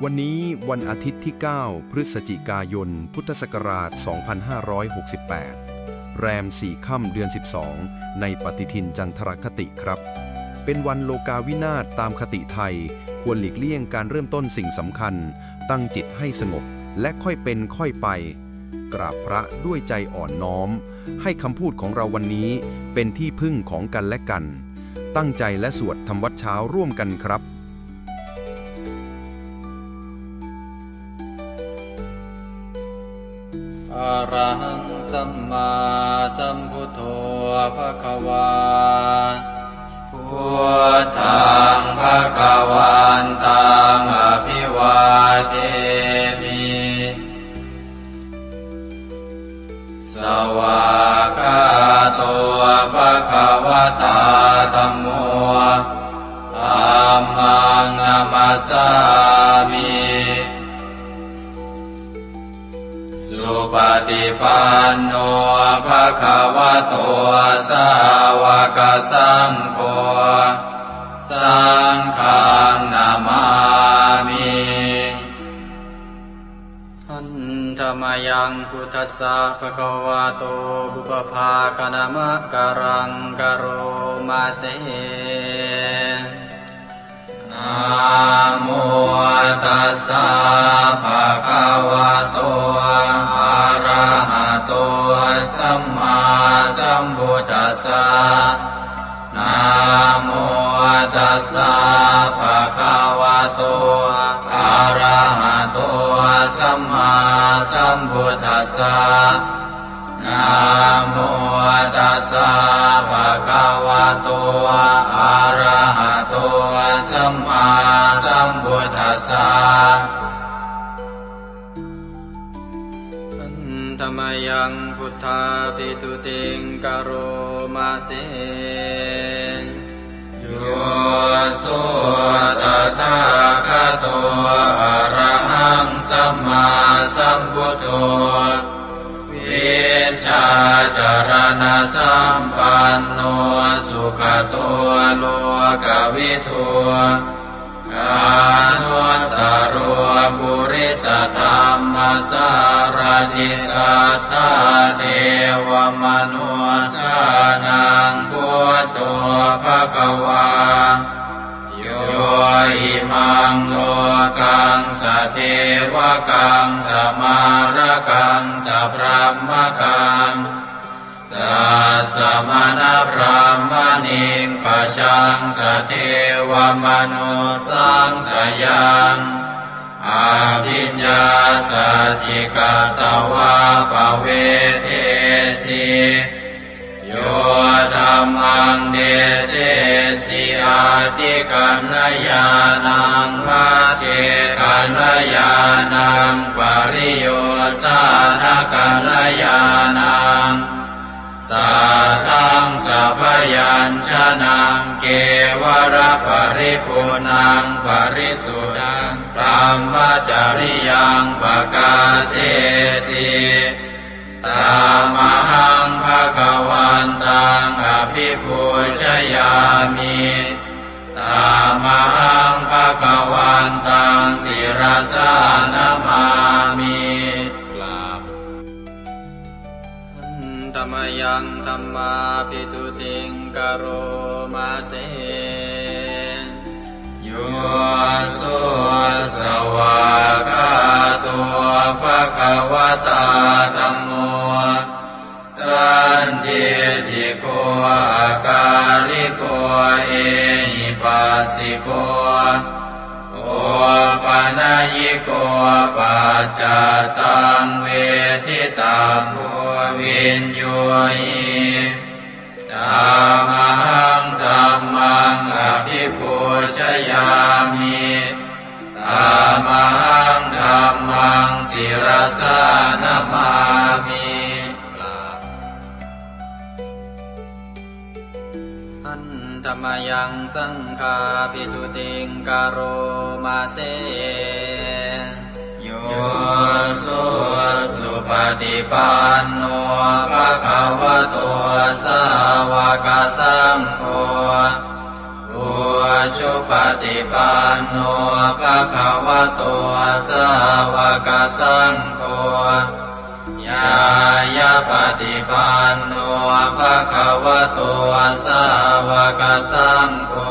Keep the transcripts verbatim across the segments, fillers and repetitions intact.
วันนี้วันอาทิตย์ที่ เก้า พฤศจิกายน พุทธศักราช สองพันห้าร้อยหกสิบแปด แรม สี่ ค่ำ เดือน สิบสอง ในปฏิทินจันทรคติครับ เป็นวันโลกาวินาศตามคติไทย ควรหลีกเลี่ยงการเริ่มต้นสิ่งสำคัญ ตั้งจิตให้สงบ และค่อยเป็นค่อยไป กราบพระด้วยใจอ่อนน้อม ให้คำพูดของเราวันนี้เป็นที่พึ่งของกันและกัน ตั้งใจและสวดทำวัตรเช้าร่วมกันครับ Arahaṃ sammāsambuddho bhagavā. Buddhaṃ bhagavantaṃ abhivādemi. Svākkhāto bhagavatā dhammo. Dhammaṃ namassāmi. Supaṭipanno bhagavato sāvakasaṅgho. Saṅghaṃ namāmi. Handa mayaṃ buddhassa bhagavato pubbabhāganamakāraṃ karoma se. Namo tassa bhagavato arahato sammāsambuddhassa. Namo tassa bhagavato arahato sammāsambuddhassa. Namo tassa bhagavato arahato sammāsambuddhassa. Handa mayaṃ buddhābhistutiṃ karoma se. Yo so tathāgato arahaṃ sammāsambuddho, vijjācaraṇasampanno sugato lokavidū, anuttaro purisadammasārathi satthā devamanussānaṃ buddho bhagavā. Yo imaṃ lokaṃ sadevakaṃ samārakaṃ sabrahmakaṃ sassamaṇabrāhmaṇiṃ pajaṃ sadevamanussāṃ sayaṃ abhiññāsacchikatvā pavedesi. Yo dhammaṃ desesi atthikaññāṇaṃ paccekakaññāṇaṃ pariyosānakaññāṇaṃ saddaṃ sabyañjanaṃ kevalaparipuṇṇaṃ parisuddhaṃ brahmacariyaṃ pakāsesi. Tamahaṃ bhagavantaṃ abhipūjayāmi. Tamahaṃ bhagavantaṃ sirasā namāmi. กราบ Handa mayaṃ dhammābhistutiṃ karoma se. Yo so svākkhāto bhagavatā dhammo sandiṭṭhiko akāliko ehipassiko opanayiko paccattaṃ veditabbo viññūhi. Tamahaṃ dhammaṃ abhipūjayāmi. Tamahaṃ dhammaṃ sirasā namāmi. Handa mayaṃ saṅghābhistutiṃ karoma se. Yo so supaṭipanno bhagavato sāva sāvakasaṅgho, ujupaṭipanno bhagavato sāvakasaṅgho, ñāyapaṭipanno bhagavato sāvakasaṅgho,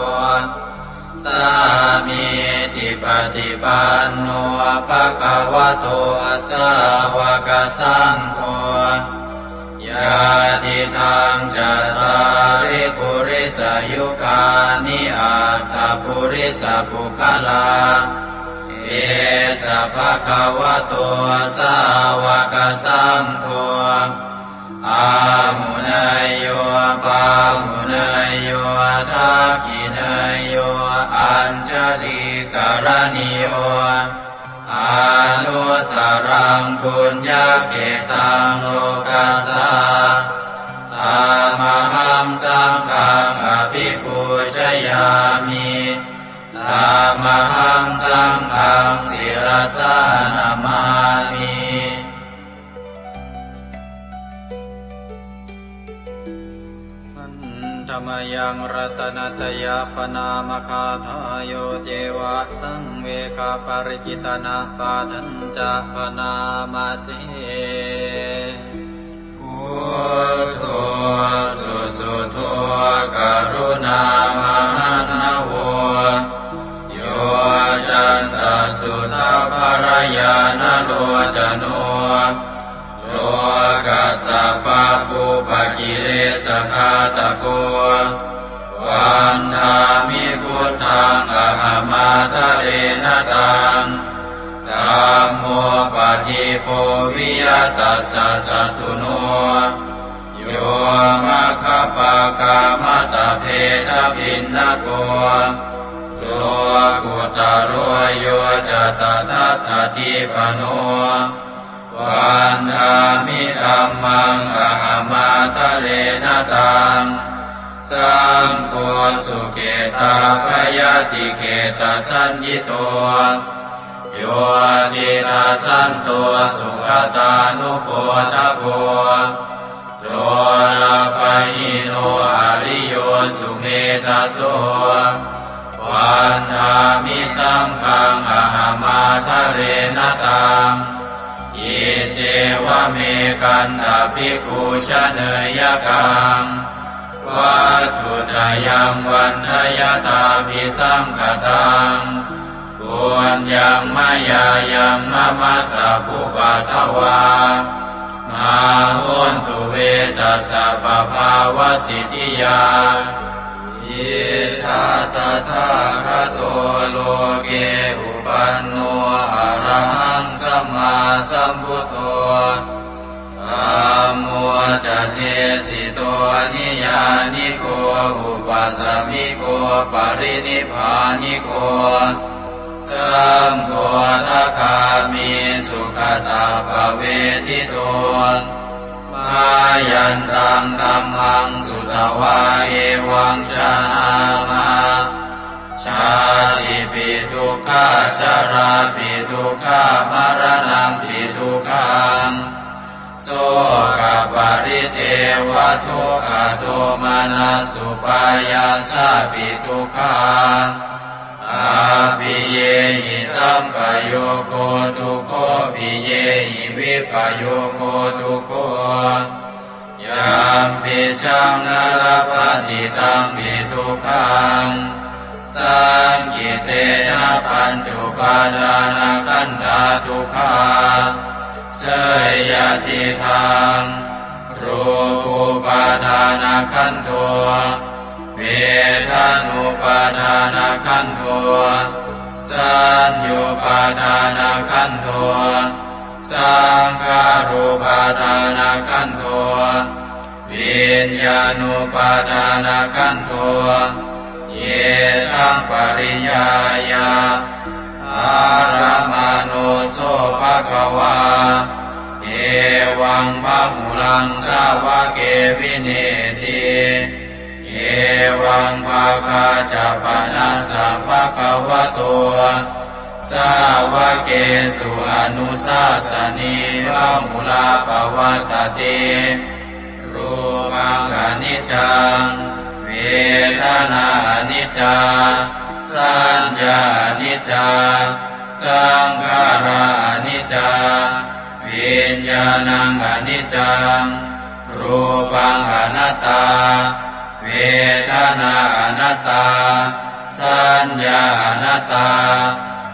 sāmīcipaṭipanno bhagavato sāvakasaṅgho, yadidaṃ cattāri purisayugāni aṭṭha purisapuggalā, esa bhagavato sāvakasaṅgho, āhuneyyo pāhuneyyo dakkhiṇeyyo añjalikaraṇīyo, anuttaraṃ puññakkhettaṃ lokassā. Tamahaṃ saṅghaṃ abhipūjayāmi. Tamahaṃ saṅghaṃ sirasā namāmi. Handa mayaṃ ratanattayappaṇāmagāthā, yo ceva saṃvegaparikittanapāṭhañca bhaṇāma se. Buddho susuddho karuṇāmahaṇṇavo, yoccantasuddhabbarañāṇalocano, lokassa pabbupakilesagāthako, vandāmi buddhaṃ ahamādarena taṃ. Dhammo padīpo viya tassa satthuno, yo maggapākamattabhedabhinnako, lokuttaro yo ca tadattadīpano, vandāmi dhammaṃ ahamādarena taṃ. Saṅgho sukhetappayatiṭṭhetasaññito, yo tiṭṭhasanto sugatānubodhako, lolapahīno ariyo sumedhaso, vandāmi saṅghaṃ ahamādarena taṃ. Iccevamekantabhikkhū janeyakaṃ, vatthuttayaṃ vandayattabhisaṅkhataṃ, puññaṃ mayā yaṃ mama sabbupaddavā, mā hontu ve tassa pabhāvasiddhiyā. Idha tathāgato loke uppanno arahaṃ sammāsambuddho, dhammo ca desito niyyāniko upasamiko parinibbāniko, saṅgho sakāmi sugatappavedito. Mayantaṃ dhammaṃ sutvā evaṃ janāma, jātipi dukkhā jarāpi dukkhā maraṇampi dukkhaṃ, sokaparidevadukkhadomanassupāyāsāpi dukkhā, appiyehi sampayogo dukkho, piyehi vippayogo dukkho, yampicchaṃ na labhati tampi dukkhaṃ, saṅkhittena pañcupādānakkhandhā dukkhā. Seyyathidaṃ, rūpūpādānakkhandho, vedanūpādānakkhandho, saññupādānakkhandho, saṅkhārūpādānakkhandho, viññāṇūpādānakkhandho, yesaṃ pariññāya ārammaṇo so bhagavā, evaṃ bahulaṃ sāvake vineeti. Evaṃ bhāgā ca panassa bhagavato sāvakesu anussāsanī bahulā pavattati. Rūpaṃ khaṇi niccaṃ, vedanā aniccā, saññā aniccā, saṅkhārā aniccā, viññāṇaṃ aniccaṃ, rūpaṃ anattā, vedanā anattā, saññā anattā,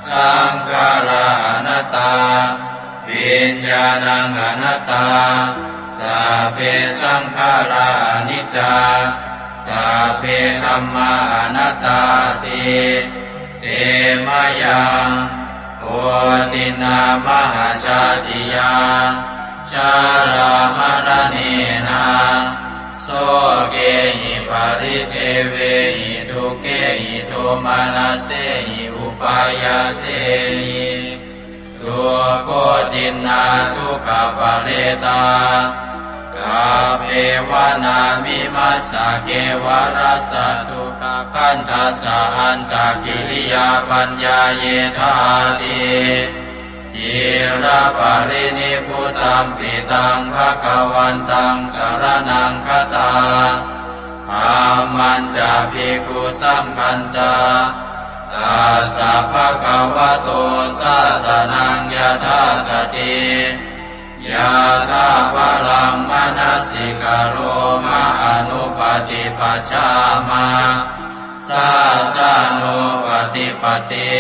saṅkhārā anattā, viññāṇaṃ anattā, sabbe saṅkhārā aniccā, sabbe dhammā anattāti. Te mayaṃ otiṇṇā mahājātiyā, jarāmaraṇena, sokehi paridevehi dukkhehi domanassehi upāyāsehi, dukkhotiṇṇā dukkhaparetā, kappevānamimassa kevalassa dukkhakandhassa antakiriyā paññāyedhāti. Ciraparinibbutampi taṃ bhagavantaṃ saraṇaṃ gatā, dhammañca bhikkhusaṅghañca, tassa bhagavato sāsanaṃ yathāsati, yathābalaṃ manasikaroma anuppaṭipajjāma, sāsanūpaṭipatti.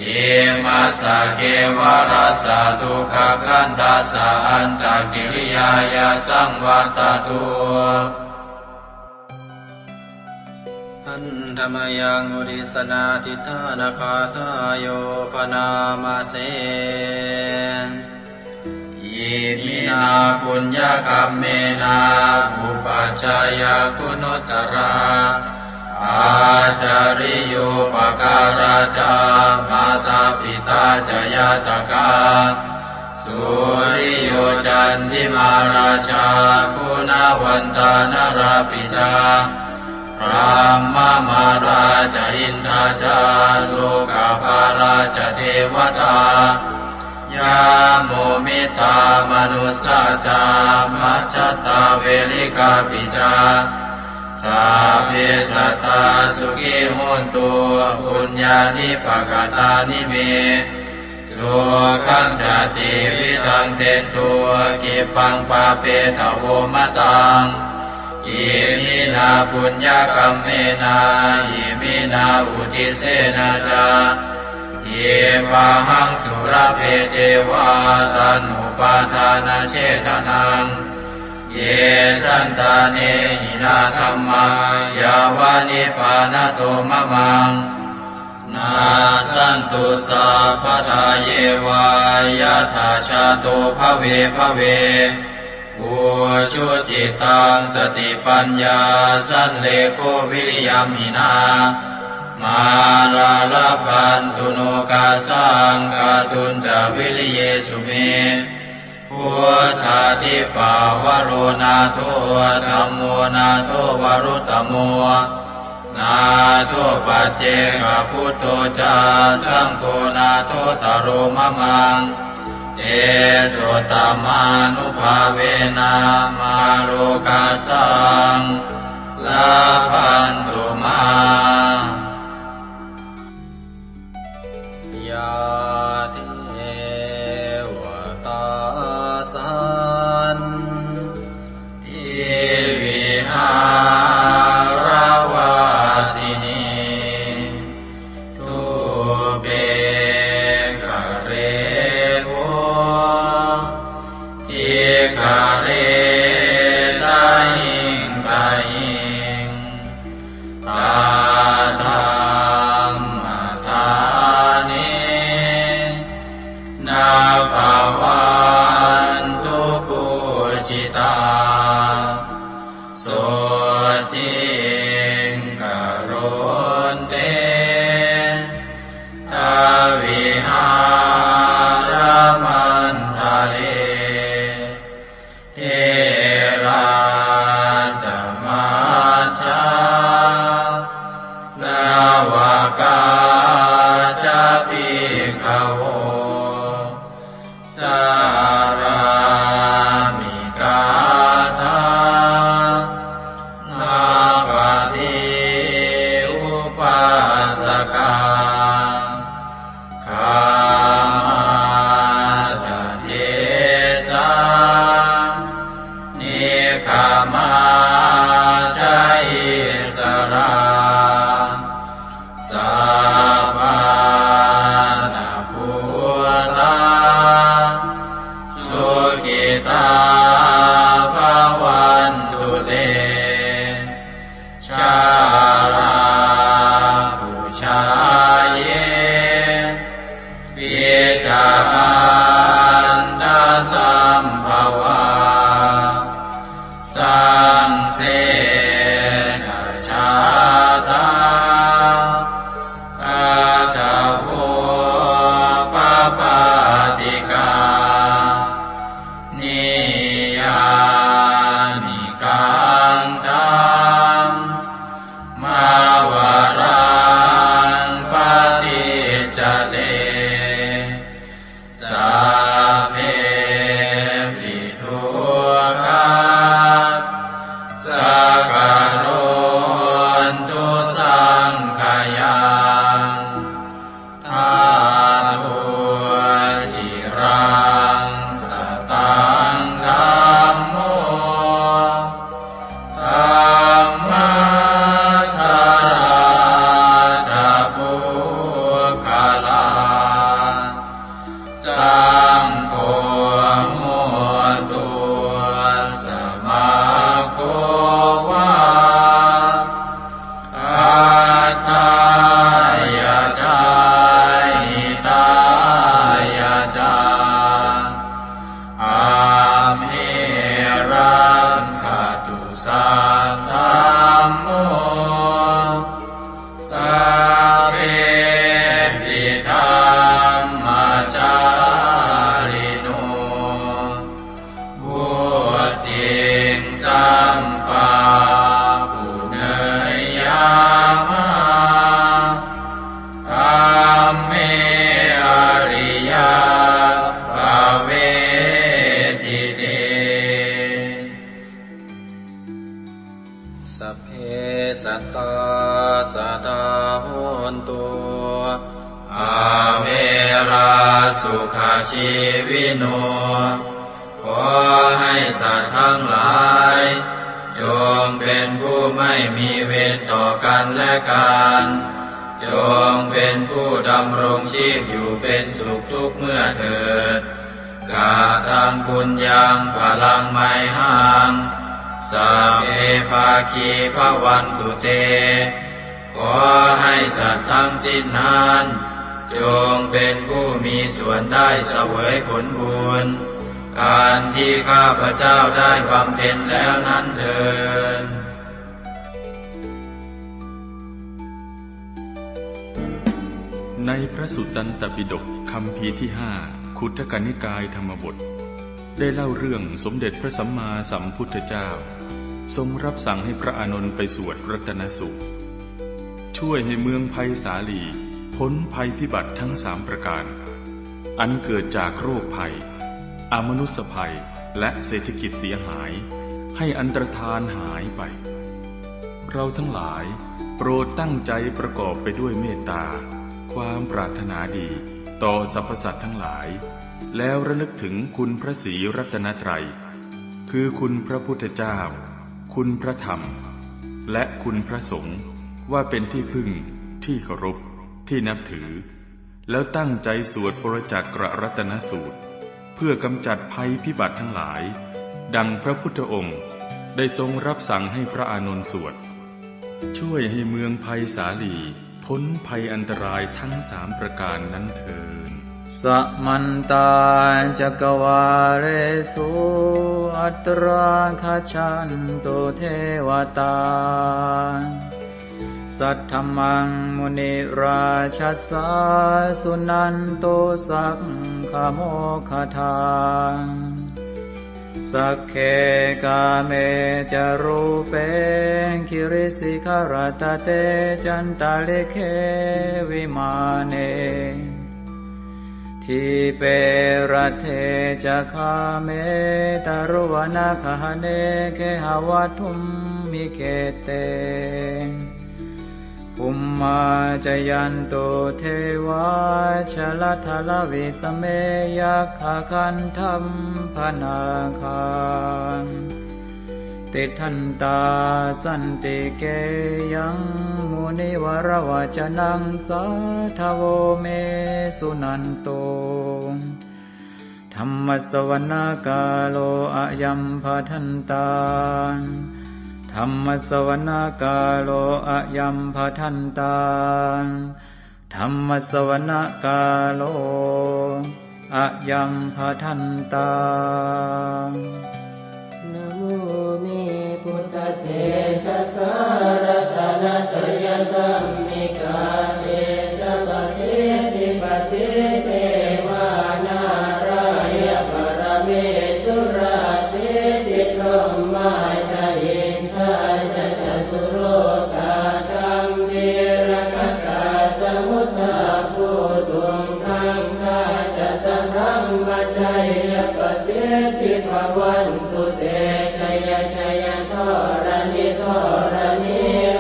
Imassa kevalassa dukkhakandhassa antakiriyāya saṃvattatu. Handa mayaṃ uddissanādhiṭṭhānagāthāyo bhaṇāma se. Iminā puññakammena upajjhāyā guṇuttarā, ācariyūpakārā ca mātā pitā ca ñātakā, suriyo candimā rājā guṇavantā narāpi ca, brahmamārā ca indā ca lokapālā ca devatā, yamo mittā manussā ca majjhattā verikāpi ca, sabbe sattā sukhī hontu puññāni pakatāni me, sukhañca tividhaṃ dentu khippaṃ pāpetha vomataṃ. Iminā puññakammena iminā uddissena ca khippāhaṃ sulabhe ceva taṇhupādānachedanaṃ. Ye santāne hinā dhammā yāva nibbānato mamaṃ, nassantu sabbadā yeva yattha jāto bhave bhave. Ujucittaṃ satipaññā sallekho viriyamhinā, mārā labhantu nokāsaṃ kātuñca viriyesu me. Buddhādhipavaro nātho, dhammo nātho varuttamo, nātho paccekabuddho ca, saṅgho nāthottaro mamaṃ. Tesottamānubhāvena mārokāsaṃ labhantu mā. Yā devatā santivihāravāsinī, thūpe ghare bodhighare tahiṃ tahiṃ, Samā ca issarā, sappāṇabhūtā, sukhitā bhavantu te. Jalābujā yepi ca aṇḍasambhavā, saṃsedajātā athavopapātikā, niyyānikaṃ dhammavaraṃ paṭicca te, sabbepi dukkhā saṅkarontu saṅkhayaṃ. Ṭhātu ciraṃ sataṃ dhammo, dhammaddharā ca puggalā, saṅgho hotu samaggo va, atthāya ca hitāya ca. Amhe rakkhatu saddhammo, sabbepi dhammacārino, vuḍḍhiṃ sampāpuṇeyyāma, dhamme ariyappavedite. Sabbe sattā sadā hontu, averā sukhajīvino. ขอให้สัตว์ทั้งหลาย จงเป็นผู้ไม่มีเวรต่อกันและกัน จงเป็นผู้ดำรงชีพอยู่เป็นสุขทุกเมื่อเถิด Kataṃ puññaṃ phalaṃ mayhaṃ, sabbe bhāgī bhavantu te. ขอให้สัตว์ทั้งสิ้นนั้น จงเป็นผู้มีส่วนได้เสวยผลบุญ อันที่ข้าพเจ้าได้บำเพ็ญแล้วนั้นเทอญ ในพระสุตตันตปิฎกคัมภีร์ที่ห้า ขุททกนิกายธรรมบท ได้เล่าเรื่องสมเด็จพระสัมมาสัมพุทธเจ้า ทรงรับสั่งให้พระอานนท์ไปสวดรัตนสูตร ช่วยให้เมืองไพศาลีพ้นภัยพิบัติทั้งสามประการ อันเกิดจากโรคภัย อมนุสสภัย และเศรษฐกิจเสียหาย ให้อันตรธานหายไป เราทั้งหลายโปรดตั้งใจประกอบไปด้วยเมตตา ความปรารถนาดีต่อสรรพสัตว์ทั้งหลาย แล้วระลึกถึงคุณพระศรีรัตนตรัย คือคุณพระพุทธเจ้า คุณพระธรรม และคุณพระสงฆ์ ว่าเป็นที่พึ่ง ที่เคารพ ที่นับถือ แล้วตั้งใจสวดปรจักกรัตนสูตร เพื่อกำจัดภัยพิบัติทั้งหลาย ดังพระพุทธองค์ได้ทรงรับสั่งให้พระอานนท์สวด ช่วยให้เมืองไพศาลีพ้นภัยอันตรายทั้งสามประการนั้นเทอญ Samantā cakkavāḷesu atrāgacchantu devatā. Saddhammaṃ munirājassa suṇantu saggamokkhadaṃ. Sagge kāme ca rūpe girisikharataṭe cantalikkhe vimāne. Dīpe raṭṭhe ca gāme taruvanagahane gehavatthumhi khette. Bhummā cāyantu devā jalathalavisame yakkhagandhabbanāgā. tiṭṭhantā santike yaṃ munivaravacanaṃ sādhavo me suṇantu. Dhammassavanakālo ayambhadantā. Dhammassavanakālo ayambhadantā. Dhammassavanakālo ayambhadantā. Namo me buddhatejasā ratanattayadhammikā tejapasiddhi pasīdevā nārāya paramesurā siddhibrahmā ca indā ca catulokā gambhīrakkhakā samuddā bhūtuṃ gaṅgā ca sabrahmajayya pasiddhi bhavantu te. Jaya jaya dharaṇi dharaṇī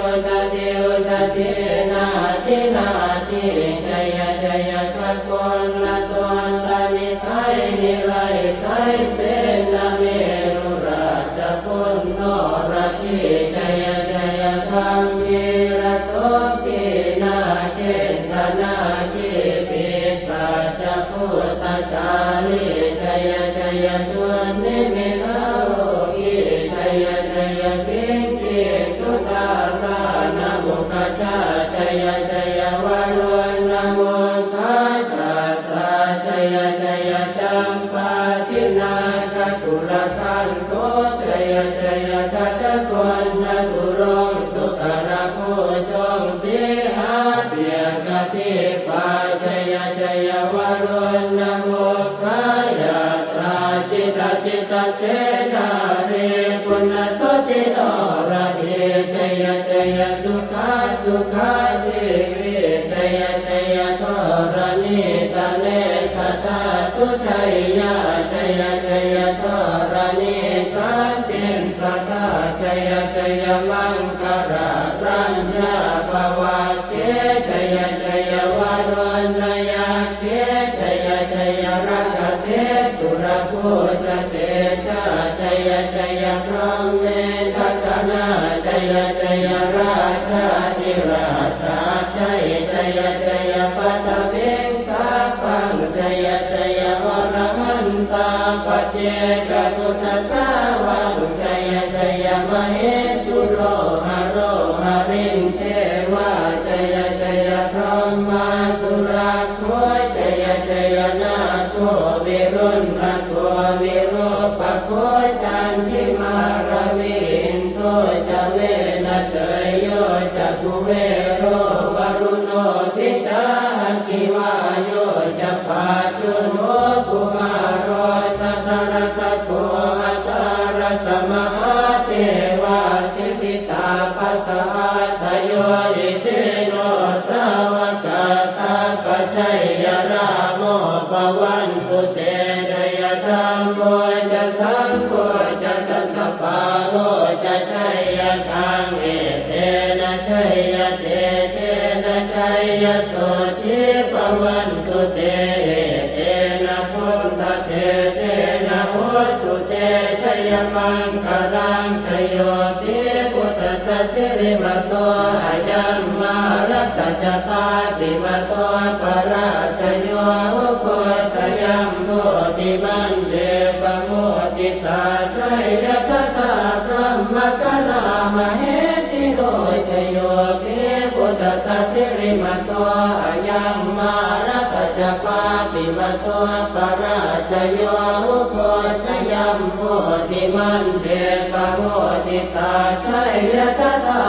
udadhi udadhī nadi nadī jaya jaya gaganalatantanisaya nirayasaya senameru rājabala noradī jaya jaya gambhīrasombhī nāgendanāgī pisācabhūtakālī jaya jaya dunnimittarogī jaya jaya siṅgī sudā dānamukhajā jaya jaya varuṇamukhasātrā jaya jaya campādināgakulagantho jaya jaya gajagonnaturaṅga sukarabhujaṅga sīhabyagghadīpā jaya jaya varuṇamukhayātrā jita jita senārī puna suddhi noradī jaya jaya sukhā sukhā jīvī jaya jaya dharaṇītale sadā sujayyā jaya jaya dharaṇī santin sadā jaya jaya maṅkarāraññā bhavagge jaya jaya varuṇayakkhe jaya jaya rakkhase surabhujatejā jaya jaya brahmendagaṇā jaya jaya rājādhirājasājjai jaya jaya paṭhaviṃ sabbaṃ jaya jaya arahantā paccekabuddhasāvaṃ jaya jaya mahesuro haro harindevā jaya jaya brahmā surakkho jaya jaya nāgo viruḷhako virūpakkho candimā ravi indo ca venateyyo ca kuvero varuṇopi ca aggi vāyo ca pājuṇho kumāro dhataraṭṭhako aṭṭhārasa mahādevā siddhitāpasa-ādayo isino sāvakā sabbā jaya rāmo bhavantu te jaya dhammo ca saṅgho ca dasapālo ca jayakaṃ etena jayatejena jayasotthī bhavantu te etena buddhatejena hotu te jayamaṅgalaṃ jayo pi buddhassa sirīmato ayaṃ mārassa ca pāpimato parājayo ugghosayuṃ bodhimaṇḍe pamoditā jaya tadā brahmagaṇā mahesino jayo pi buddhassa sirīmato ayaṃ mārassa ca pāpimato parājayo ugghosayuṃ bodhimaṇḍe pamoditā jaya tadā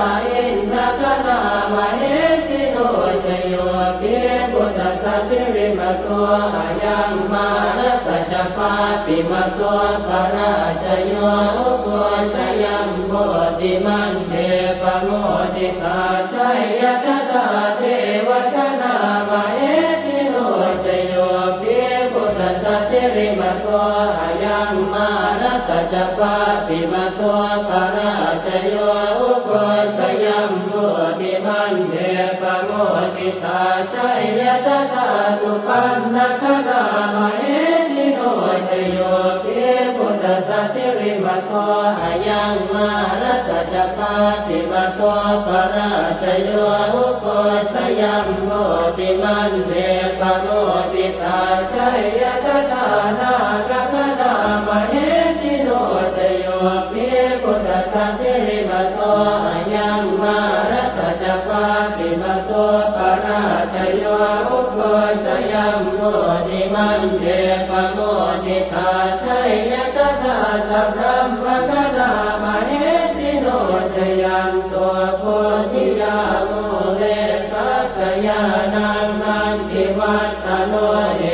indagaṇā mahesino jayo pi buddhassa sirīmato ayaṃ mārassa ca pāpimato parājayo ugghosayuṃ bodhimaṇḍe pamoditā jaya tadā devagaṇā mahesino jayo pi buddhassa sirīmato ayaṃ mārassa ca pāpimato parājayo ugghosayuṃ bodhimaṇḍe pamoditā jaya tadā supaṇṇagaṇā mahesino jayo pi buddhassa sirīmato ayaṃ mā Mārassa ca pāpimato parājayo, ugghosayuṃ bodhimaṇḍe pamoditā, jaya tadā nāgagaṇā mahesino. Jayo hi buddhassa sirīmato ayaṃ, mārassa ca pāpimato parājayo, ugghosayuṃ bodhimaṇḍe pamoditā, jaya tadā sabrahmagaṇā mahesino. Jayanto bodhiyā mūle sakyānaṃ nandivaḍḍhano,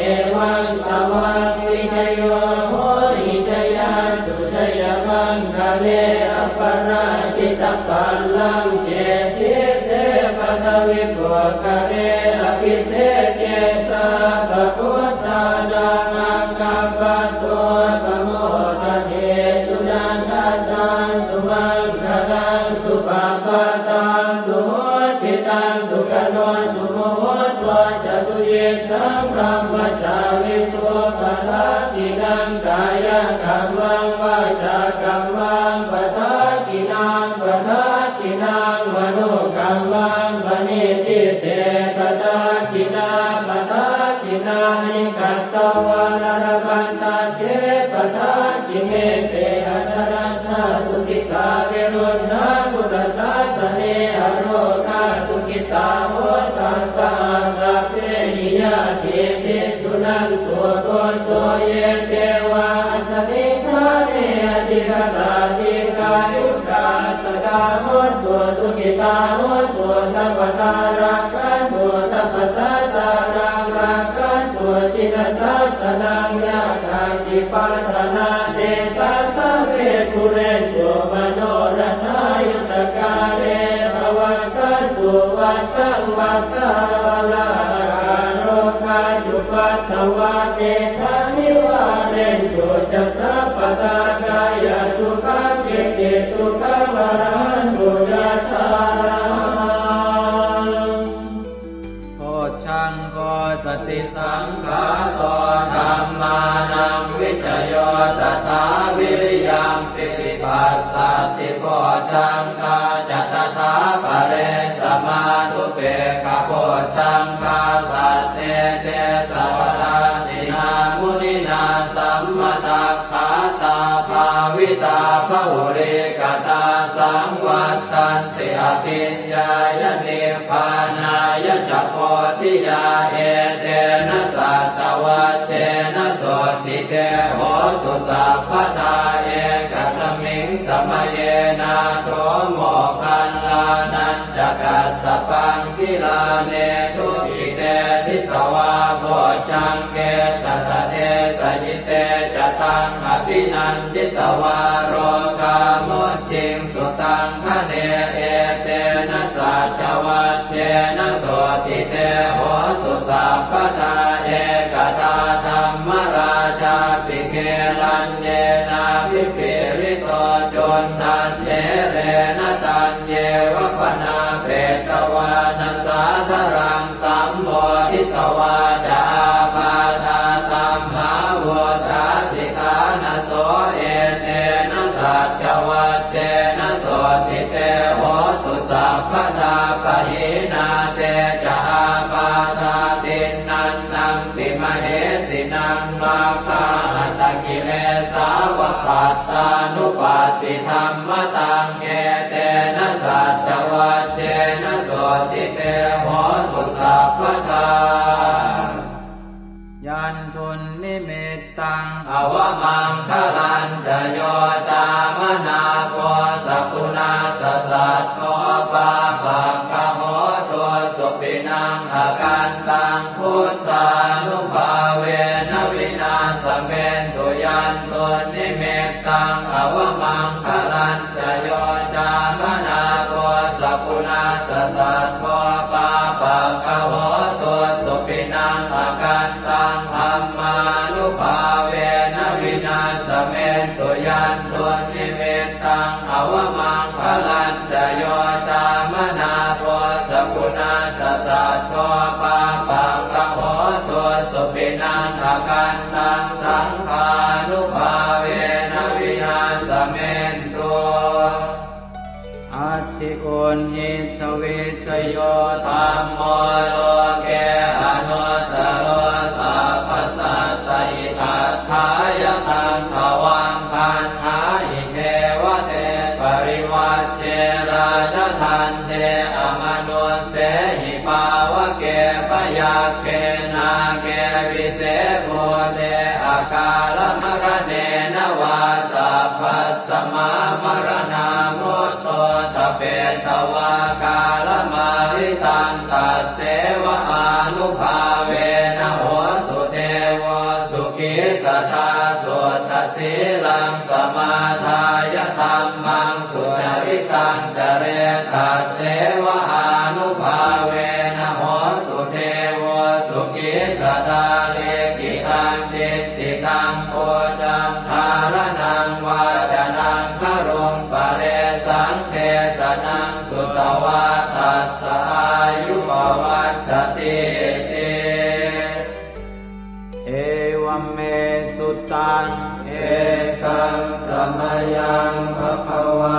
evaṃ tvaṃ vijayo hohi jayassu jayamaṅgale, aparājitapallaṅke sīse paṭhavipokkhare, abhiseke sabbabuddhānaṃ aggappatto pamodati. Sunakkhattaṃ sumaṅgalaṃ supabhātaṃ suhuṭṭhitaṃ, sukhaṇo sumuhutto ca suyiṭṭhaṃ brahmacārisu, padakkhiṇaṃ kāyakammaṃ vācākammaṃ padakkhiṇaṃ, padakkhiṇaṃ manokammaṃ paṇidhī te padakkhiṇā, padakkhiṇāni katvāna labhantatthe padakkhiṇe. Te atthaladdhā sukhitā viruḷhā buddhasāsane, arogā sukhitā hotha saha sabbehi ñātibhi. Suṇantu bhonto ye devā asmiṃ ṭhāne adhigatā, dīghāyukā sadā hontu, sukhitā hontu sabbadā, rakkhantu sabbasattānaṃ, rakkhantu jinasāsanaṃ. Yā kāci patthanā tesaṃ sabbe pūrentu manorathā, yuttakāle pavassantu vassaṃ vassā, ālāhakā rogā cupaddavā tesaṃ nivārentu ca sabbadā, kāyasukhaṃ cittisukhaṃ arahantu yathārahaṃ. Bojjhaṅgo satisaṅkhāto dhammānaṃ vicayo tathā, viriyampīti passaddhi bojjhaṅgā ca tathāpare, samādhupekkhabojjhaṅgā sattete sabbadassinā, muninā sammadakkhātā bhāvitā bahulīkatā, saṃvattanti abhiññāya nibbānāya ca bodhiyā. Etena saccavajjena sotthi te hotu sabbadā, ekasmiṃ samaye nātho moggallānañca kassapaṃ, gilāne dukkhite disvā bojjhaṅge satta desayi. Te ca taṃ abhinanditvā rogā mucciṃsu taṅkhaṇe. Etena saccavajjena sotthi te hotu sabbadā. Ekadā dhammarājāpi gelaññenābhipīḷito, cundattherena taññeva bhaṇāpetvāna sādaraṃ, sammoditvā ca ābādhā tamhā vuṭṭhāsi ṭhānaso. Etena saccavajjena sotthi te hotu sabbadā. Pahīnā te ca ābādhā tiṇṇannampi mahesinaṃ, maggāhatakilesā va pattānuppattidhammataṃ. Etena saccavajjena sotthi te hotu sabbadā. Yandunnimittaṃ avamaṅgalañca yo cāmanāpo sakuṇassa saddo, pāpaggaho dussupinaṃ akantaṃ, buddhānubhāvena vināsamentu. Yandunnimittaṃ avamaṅgalañca yo cāmanāpo sakuṇassa saddo, pāpaggaho dussupinaṃ akantaṃ, dhammānubhāvena vināsamentu. Yandunnimittaṃ avamaṅgalañca yo cāmanāpo sakuṇassa saddo, pāpaggaho Uṇhissavissayo dhammo loke anuttaro sabbasattahitatthāya taṃ tvaṃ gaṇhāhi devate parivajje rājadaṇḍe amanussehi pāvake byagghe nāge vise bhūte akālamaraṇena vā sabbasmā maraṇā mutto ṭhapetvā kālamāritaṃ tasseva ānubhāvena hotu devo sukhī sadā. Suddhasīlaṃ samādāya dhammaṃ sucaritaṃ care tasseva ānubhāvena hotu devo sukhī sadā. Likkhitaṃ cintitaṃ pūjaṃ dhāraṇaṃ vācanaṃ garuṃ paresaṃ desanaṃ sutvā tassa āyu pavaḍḍhatīti. Evaṃ me sutaṃ. Ekaṃ samayaṃ bhagavā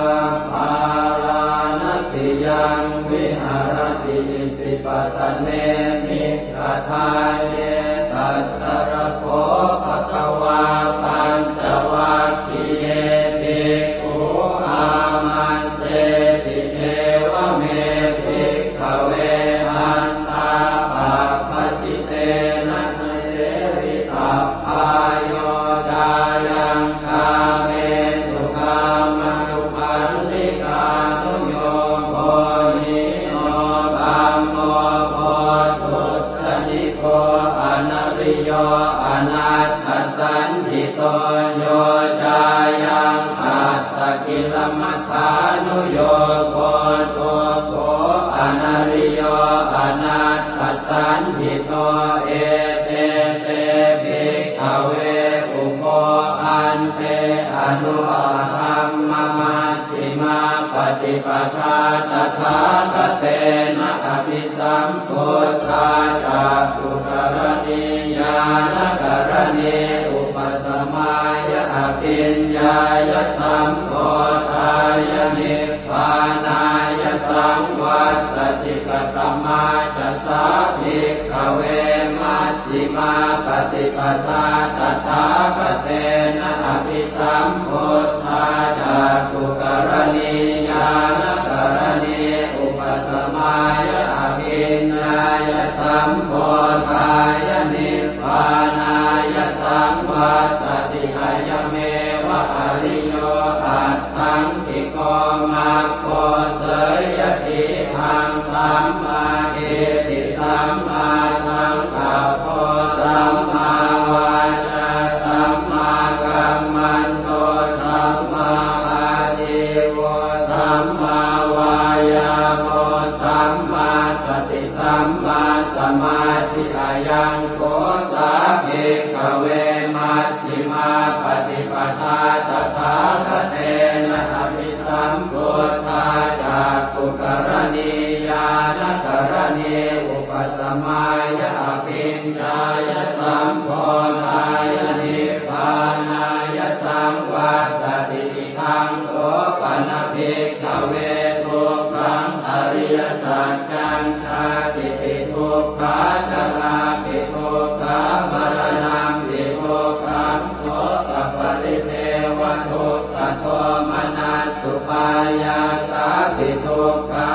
bārāṇasiyaṃ viharati isipatane migadāye. Tatra kho bhagavā pañcavaggiye bhikkhū āmantesi: Evaṃ me bhikkhave antā pabbajitena na sevitabbā. Yo cāyaṃ kāmesu kāmasukhallikānuyogo hīno gammo pothujjaniko anariyo anatthasañhito, yo cāyaṃ attakilamathānuyogo dukkho anariyo anatthasañhito, ete te bhikkhave ubho ante anupagamma majjhimā paṭipadā tathāgatena abhisambuddhā cakkhukaraṇī ñāṇakaraṇī upasamāya abhiññāya sambodhāya nibbānāya saṃvattati. Katamā ca sā bhikkhave maj jhimā paṭipadā tathāgatena abhisambuddhā cakkhukaraṇī ñāṇakaraṇī upasamāya abhiññāya sambodhāya nibbānāya saṃvattati? Ayameva ariyo aṭṭhaṅgiko maggo, seyyathīdaṃ: sammādiṭṭhi sammāsaṅkappo sammāvācā sammākammanto sammāājīvo sammāvāyāmo sammāsati sammāsamādhi. Ayaṃ kho sā bhikkhave maj jhimā paṭipadā tathāgatena abhisambuddhā cakkhukaraṇī ñāṇakaraṇī upasamāya abhiññāya sambodhāya nibbānāya saṃvattati. Idaṃ kho pana bhikkhave dukkhaṃ ariyasaccaṃ: jātipi dukkhā jarāpi dukkhā maraṇampi dukkhaṃ sokaparidevadukkhadomanassupāyāsāpi dukkhā,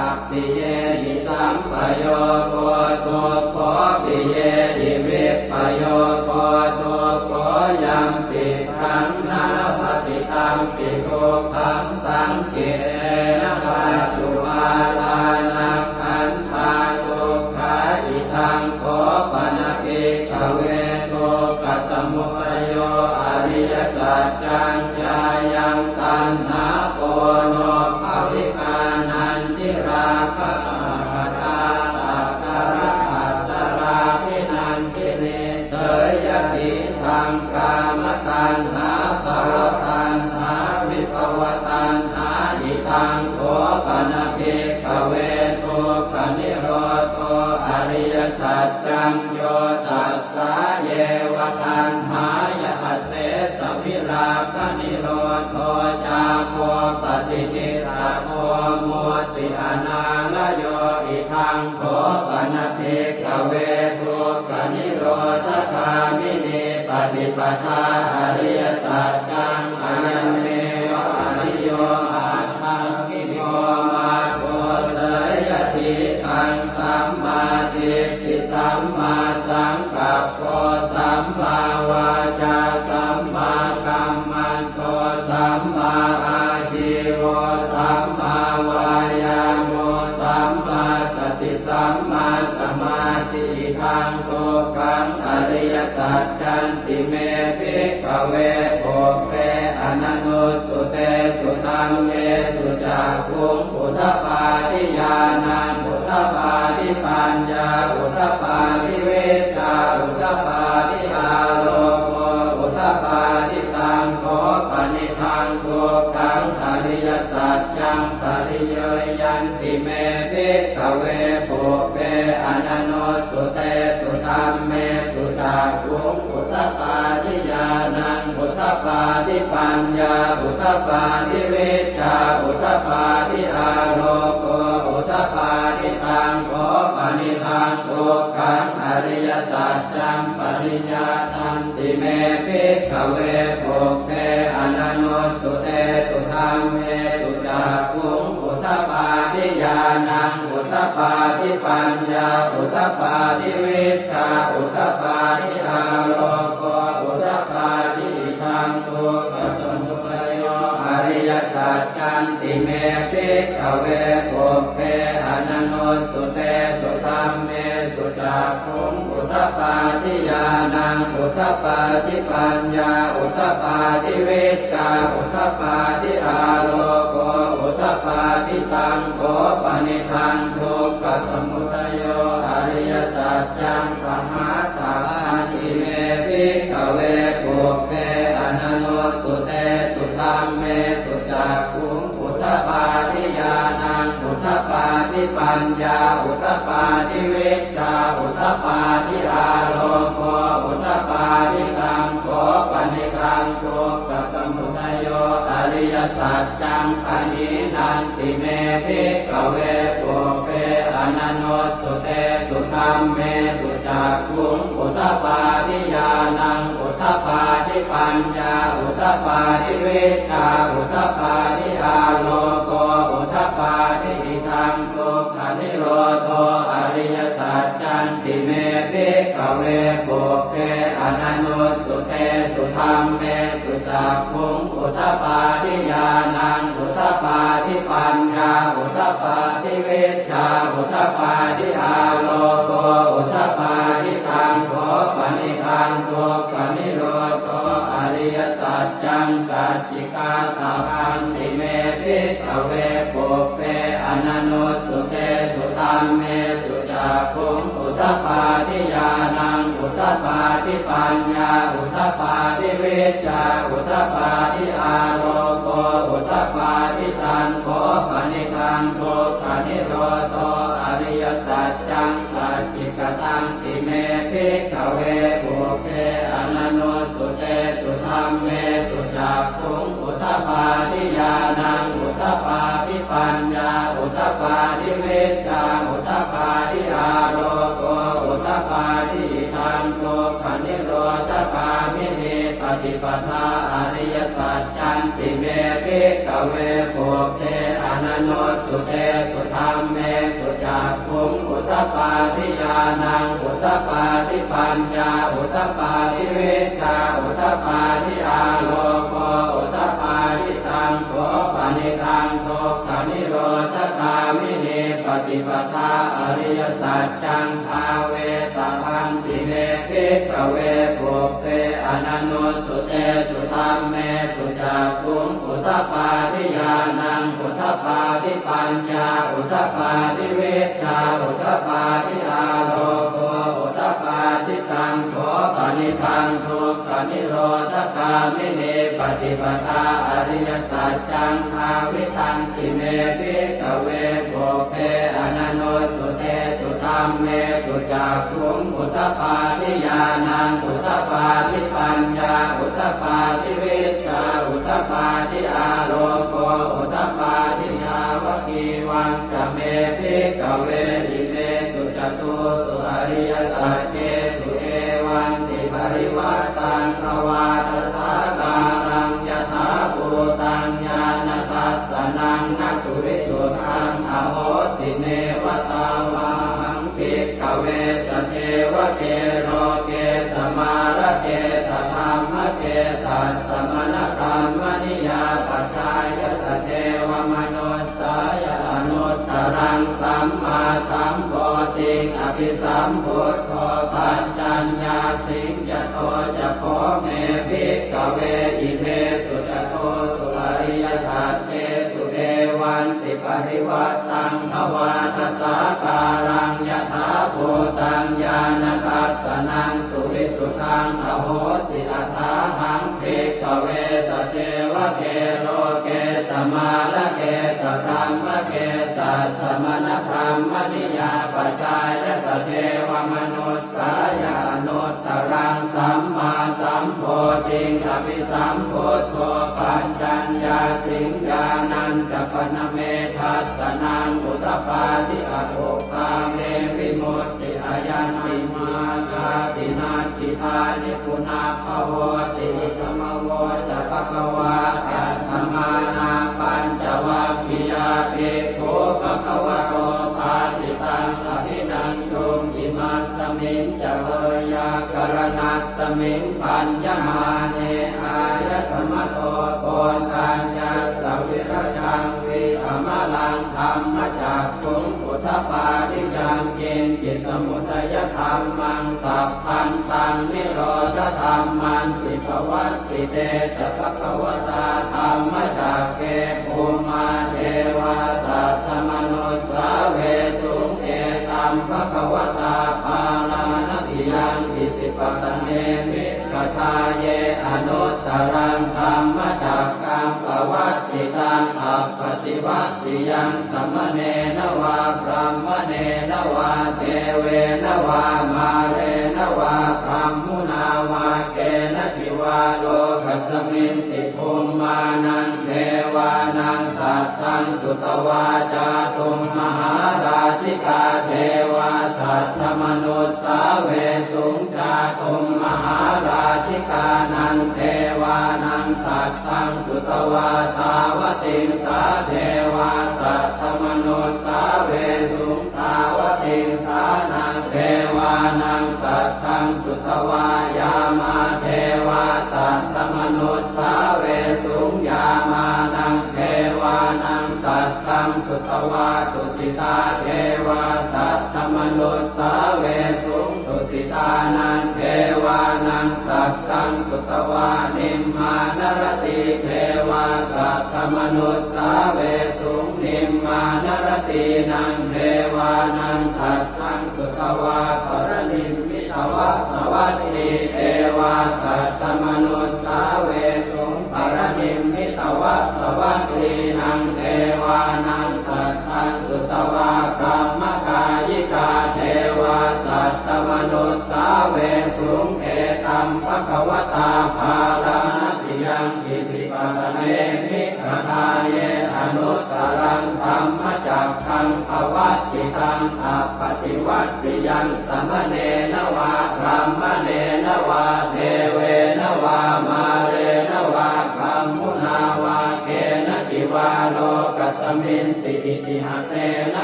appiyehi sampayogo dukkho piyehi vippayogo dukkho, yampicchaṃ na labhati tampi dukkhaṃ saṅkhittena pañcupādānakkhandhā dukkhā. Idaṃ kho pana bhikkhave dukkhasamudayo ariyasaccaṃ: yāyaṃ taṇhā ponobbhavikā nandirāgasahagatā tatra atatāladdhanandinī, seyyathīdaṃ: kāmataṇhā bhavataṇhā vibhavataṇhā. Idaṃ kho pana bhikkhave dukkhanirodho ariyasaccaṃ: yo tassāyeva taṇhāya asesavirāganirodho cāgo paṭinissaggo mutti anālayo. Idaṃ kho pana bhikkhave dukkhanirodhagāminī paṭipadā ariyasaccaṃ, ayameva ariyo aṭṭhaṅgiko maggo, seyyathīdaṃ: sammādiṭṭhi sammāsaṅkappo sammāvācā sammākammanto sammāājīvo sammāvāyāmo sammāsati sammāsamādhi. Idaṃ dukkhaṃ ariyasaccanti me bhikkhave pubbe ananussutesu dhammesu cakkhuṃ udapādi ñāṇaṃ udapādi paññā udapādi vijjā udapādi āloko udapādi. Taṃ kho panidaṃ dukkhaṃ ariyasaccaṃ pariññeyyanti me bhikkhave pubbe ananussutesu dhammesu cakkhuṃ udapādi ñāṇaṃ udapādi paññā udapādi vijjā udapādi āloko udapādi. Taṃ kho panidaṃ dukkhaṃ ariyasaccaṃ pariññātanti me bhikkhave pubbe ananussutesu dhammesu cakkhuṃ udapādi ñāṇaṃ udapādi paññā udapādi vijjā udapādi āloko udapādi. Idaṃ dukkhasamudayo ariyasaccanti me bhikkhave pubbe ananussutesu dhammesu cakkhuṃ udapādi ñāṇaṃ udapādi paññā udapādi vijjā udapādi āloko udapādi. Taṃ kho panidaṃ dukkhasamudayo ariyasaccaṃ pahātabbanti me bhikkhave pubbe ananussutesu dhammesu cakkhuṃ udapādi ñāṇaṃ udapādi paññā udapādi vijjā udapādi āloko udapādi. Taṃ kho panidaṃ dukkhasamudayo ariyasaccaṃ pahīnanti me bhikkhave pubbe ananussutesu dhammesu cakkhuṃ udapādi ñāṇaṃ udapādi paññā udapādi vijjā udapādi āloko udapādi. Idaṃ dukkhanirodho ariyasaccanti me bhikkhave pubbe ananussutesu dhammesu cakkhuṃ udapādi ñāṇaṃ udapādi paññā udapādi vijjā udapādi āloko udapādi. Taṃ kho panidaṃ dukkhanirodho ariyasaccaṃ sacchikātabbanti me bhikkhave pubbe ananussutesu dhammesu cakkhuṃ udapādi ñāṇaṃ udapādi paññā udapādi vijjā udapādi āloko udapādi. Taṃ kho panidaṃ dukkhanirodho ariyasaccaṃ sacchikatanti me bhikkhave pubbe ananussutesu dhammesu cakkhuṃ udapādi ñāṇaṃ udapādi paññā udapādi vijjā udapādi āloko udapādi. Idaṃ dukkhanirodhagāminī paṭipadā ariyasaccanti me bhikkhave pubbe ananussutesu dhammesu cakkhuṃ udapādi ñāṇaṃ udapādi paññā udapādi vijjā udapādi āloko udapādi. Taṃ kho panidaṃ dukkhanirodhagāminī paṭipadā ariyasaccaṃ bhāvetabbanti me bhikkhave pubbe ananussutesu dhammesu cakkhuṃ udapādi ñāṇaṃ udapādi paññā udapādi vijjā udapādi āloko udapādi. Taṃ kho panidaṃ dukkhanirodhagāminī paṭipadā ariyasaccaṃ bhāvitanti me bhikkhave pubbe ananussutesu dhammesu cakkhuṃ udapādi ñāṇaṃ udapādi paññā udapādi vijjā udapādi āloko udapādi. Yāvakīva ca me bhikkhave imesu catūsu ariyasaccesu evantiparivaṭṭaṃ dvādasākāraṃ yathābhūtaṃ ñāṇadassanaṃ na suvisuddhaṃ ahosi. Neva tāvāhaṃ bhikkhave sadevake loke samārake sadhammake sassamaṇabrāhmaṇiyā pajāya sadevamanussāya anuttaraṃ sammāsambodhiṃ abhisambuddho paccaññāsiṃ. Yato ca kho me bhikkhave imesu catūsu ariyasaccesu evantiparivaṭṭaṃ dvādasākāraṃ yathābhūtaṃ ñāṇadassanaṃ suvisuddhaṃ ahosi. Athāhaṃ bhikkhave sadevake loke samārake sadhammake sassamaṇabrāhmaṇiyā pajāya sadevamanussāya anuttaraṃ sammāsambodhiṃ abhisambuddho paccaññāsiṃ. Ñāṇañca pana me dassanaṃ udapādi, akuppā me vimutti, ayaṃ nibbānāti, natthidāni punabbhavoti. Idamavoca bhagavā. Attamanā pañcavaggiyā bhikkhū bhagavato bhāsitaṃ abhinanduṃ. Imasmiñca veyyākaraṇasmiṃ bhaññamāne āyasmato Koṇḍaññassa virajaṃ vītamalaṃ dhammacakkhuṃ udapādi: yaṅkiñci samudayadhammaṃ sabbantaṃ nirodhadhammanti. Pavattite ca bhagavatā dhammacakke bhummā devā saddamanussāvesuṃ: etaṃ bhagavatā Bārāṇasiyaṃ Isipatane Migadāye anuttaraṃ dhammacakkaṃ pavattitaṃ appaṭivattiyaṃ samaṇena vā brāhmaṇena vā devena vā mārena vā brahmunā vā kenaci vā lokasminti. Bhummānaṃ devānaṃ saddaṃ sutvā cātummahārājikā devā saddamanussāvesuṃ. Cātummahārājikānaṃ devānaṃ saddaṃ sutvā tāvatiṃsā devā saddamanussāvesuṃ. Tāvatiṃsānaṃ devānaṃ saddaṃ sutvā yāmā devā saddamanussāvesuṃ. Yāmānaṃ devānaṃ saddaṃ sutvā tusitā devā saddamanussāvesuṃ. Tusitānaṃ devānaṃ saddaṃ sutvā nimmānaratī devā saddamanussāvesuṃ. Nimmānaratīnaṃ devānaṃ saddaṃ sutvā paranimmitavasavattī devā saddamanussāvesuṃ. Paranimmitavasavattīnaṃ devānaṃ saddaṃ sutvā brahmakāyikā devā saddamanussāvesuṃ. Etaṃ bhagavatā Bārāṇasiyaṃ Isipatane Migadāye anuttaraṃ dhammacakkaṃ pavattitaṃ appaṭivattiyaṃ samaṇena vā brāhmaṇena vā devena vā mārena vā brahmunā vā kenaci vā lokasminti. Itiha tena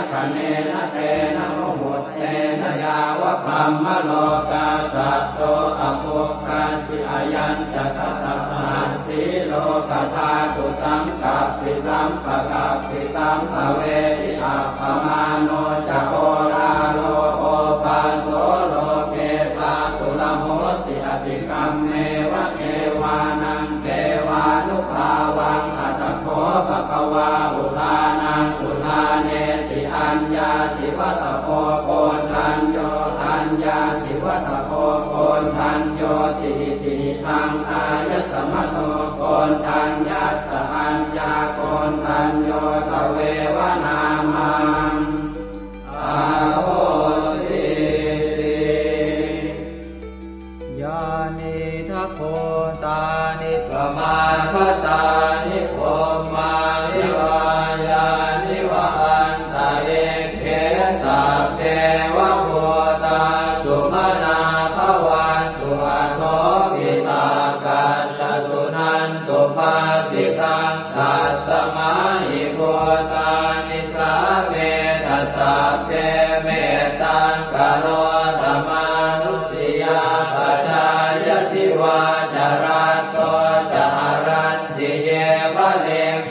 khaṇena tena muhuttena yāva brahmalokā saddo abbhuggacchi. Ayañca dasasahassī lokadhātu saṅkappi sampakappi sampavedhi. Appamāṇo ca oḷāro obhāso loke pāturahosi atikkammeva devānaṃ devānubhāvaṃ. Atha kho bhagavā udānaṃ udānesi: aññāsi vata bho Koṇḍañño, aññāsi vata bho Koṇḍaññoti. Itihidaṃ āyasmato Koṇḍaññassa aññākoṇḍañño tveva nāmaṃ ahosīti. Yānīdha bhūtāni samāgatāni bhummāni vā yāni va anta Nisāmetha sabbe mettaṃ karotha mānusiyā pajāya divā ca ratto ca haranti yeva liṃ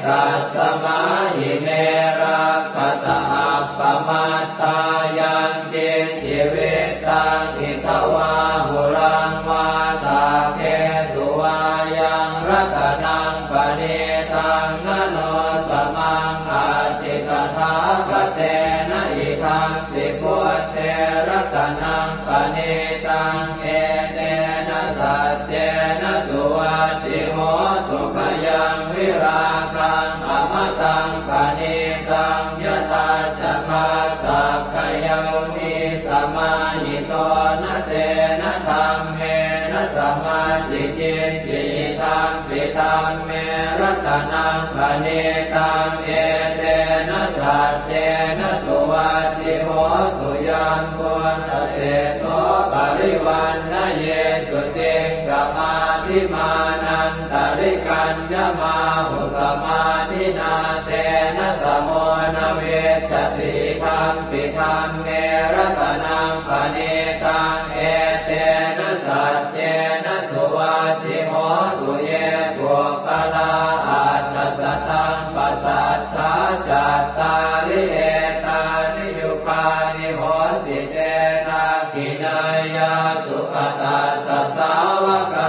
tasmā hi ne rakkhasa appamattā. Yaṅkiñci vittaṃ idha vā huraṃ vā saggesu vā yaṃ ratanaṃ paṇītaṃ na no samaṃ atthi tathāgatena idampi buddhe ratanaṃ paṇītaṃ etena saccena suvatthi hotu. Khayaṃ virāgaṃ amataṃ paṇītaṃ yadajjhagā sakyamunī samāhito na tena dhammena samatthi kiñci idampi dhamme ratanaṃ paṇītaṃ etena saccena suvatthi hotu. Yambuddhaseṭṭho parivaṇṇayī suciṃ samādhimānantarikaññamāhu samādhinā tena samo na vijjati idampi dhamme ratanaṃ paṇītaṃ etena saccena suvatthi hotu. Ye puggalā aṭṭha sataṃ pasaṭṭhā cattāri etāni yugāni honti te dakkhiṇeyyā sugatassa sāvakā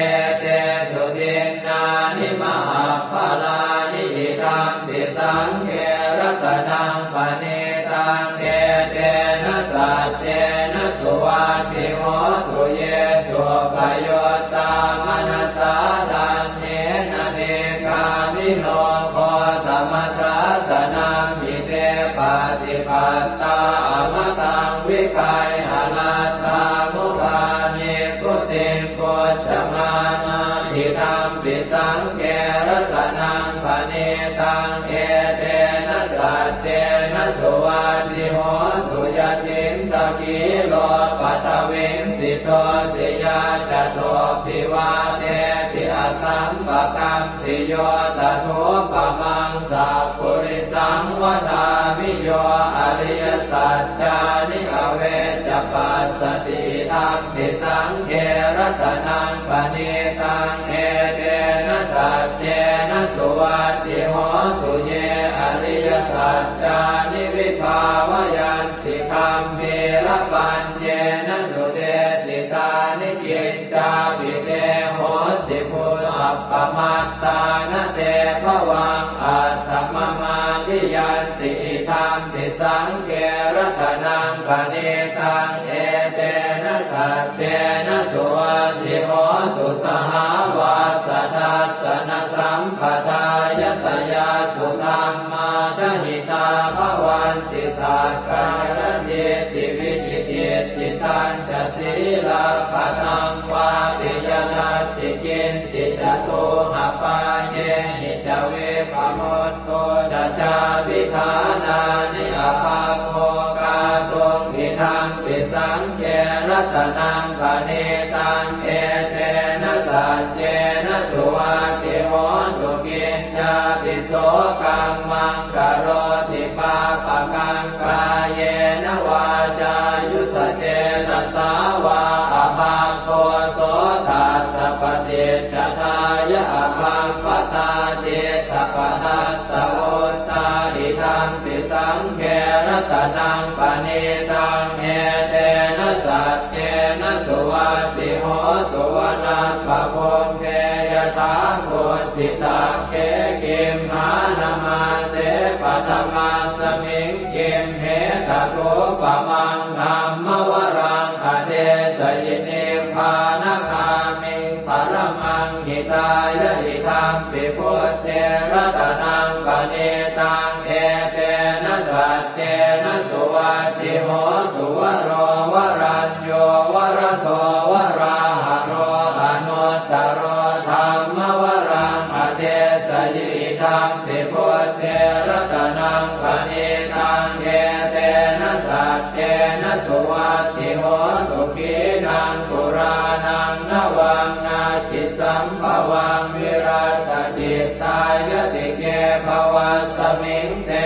etesu dinnāni mahapphalāni idampi saṅghe ratanaṃ paṇītaṃ etena saccena suvatthi hotu. Ye suppayuttā manasā daḷhena nikkāmino gotamasāsanamhi te pattipattā amataṃ vigayha laddhā mudhā nibbutiṃ bhuñjamānā idampi saṅghe ratanaṃ paṇītaṃ etena saccena suvatthi hotu. Yacittakhīlo paṭhaviṃ sito siyā catubbhi vātebhi asampakampiyo tathūpamaṃ sappurisaṃ vadāmi yo ariyasaccāni avecca passati idampi saṅghe ratanaṃ paṇītaṃ etena saccena suvatthi hotu. Ye ariyasaccāni vibhāvayanti gambhīrapaññena sudesitāni kiccāpi te honti bhusappamattā na te bhavaṃ aṭṭhamamādiyanti idampi saṅghe ratanaṃ paṇītaṃ etena saccena suvatthi hotu. Sahāvassa dassanasampadāya tayassu dhammā jahitā bhavanti sakkāyadiṭṭhi vicikicchitañca sīlabbataṃ vāpi yadatthi kiñci catūhapāyehi ca vippamutto ca cābhiṭhānāni abhabbo kātuṃ idampi saṅghe ratanaṃ paṇītaṃ etena saccena suvatthi hotu. Kiñcāpi so kammaṃ karoti pāpakaṃ kāyena vācāyuda cetasā vā abhabbo so tassa paṭicchadāya abhabbatā cittapadassavutthā idampi saṅghe ratanaṃ paṇītaṃ etena saccena suvatthi hotu. Vanappagumbe yathā kussitagge gimhānamāse paṭhamasmiṃ gimhe tathūpamaṃ dhammavaraṃ adesayi nibbānagāmiṃ paramaṃ hitāya idampi buddhe ratanaṃ paṇītaṃ etena saccena suvatthi hotu. Varo varañño varado varāharo anuttaro dhammavaraṃ adesayi idampi buddhe ratanaṃ paṇītaṃ etena saccena suvatthi hotu. Khīṇaṃ purāṇaṃ navaṃ natthi sambhavaṃ virattacittāyatike bhavasmiṃ te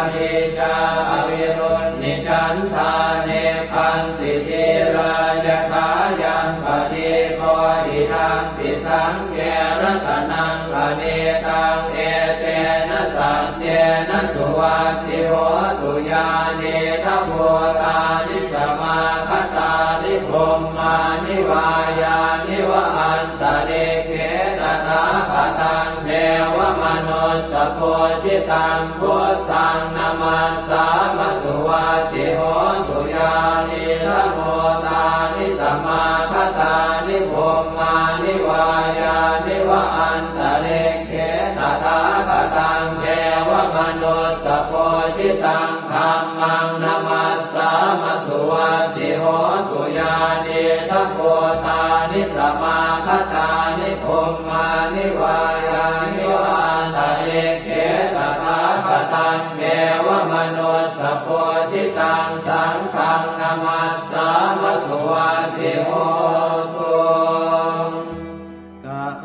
Nīcā avirūḷhichandā nibbanti dhīrā yathāyaṃ padīpo idampi saṅghe ratanaṃ paṇītaṃ etena saccena suvatthi hotu. Yānīdha bhūtāni samāgatāni bhummāni vā yāni va antalikkhe tathāgataṃ devamanussapūjitaṃ buddhaṃ namassāma suvatthi hotu. Yānīdha bhūtāni samāgatāni bhummāni vā yāni va antalikkhe tathāgataṃ devamanussapūjitaṃ dhammaṃ namassāma suvatthi hotu. Yānīdha bhūtāni samāgatāni bhummāni vā yāni va antalikkhe tathāgataṃ devamanussapūjitaṃ saṅghaṃ namassāma suvatthi hotu.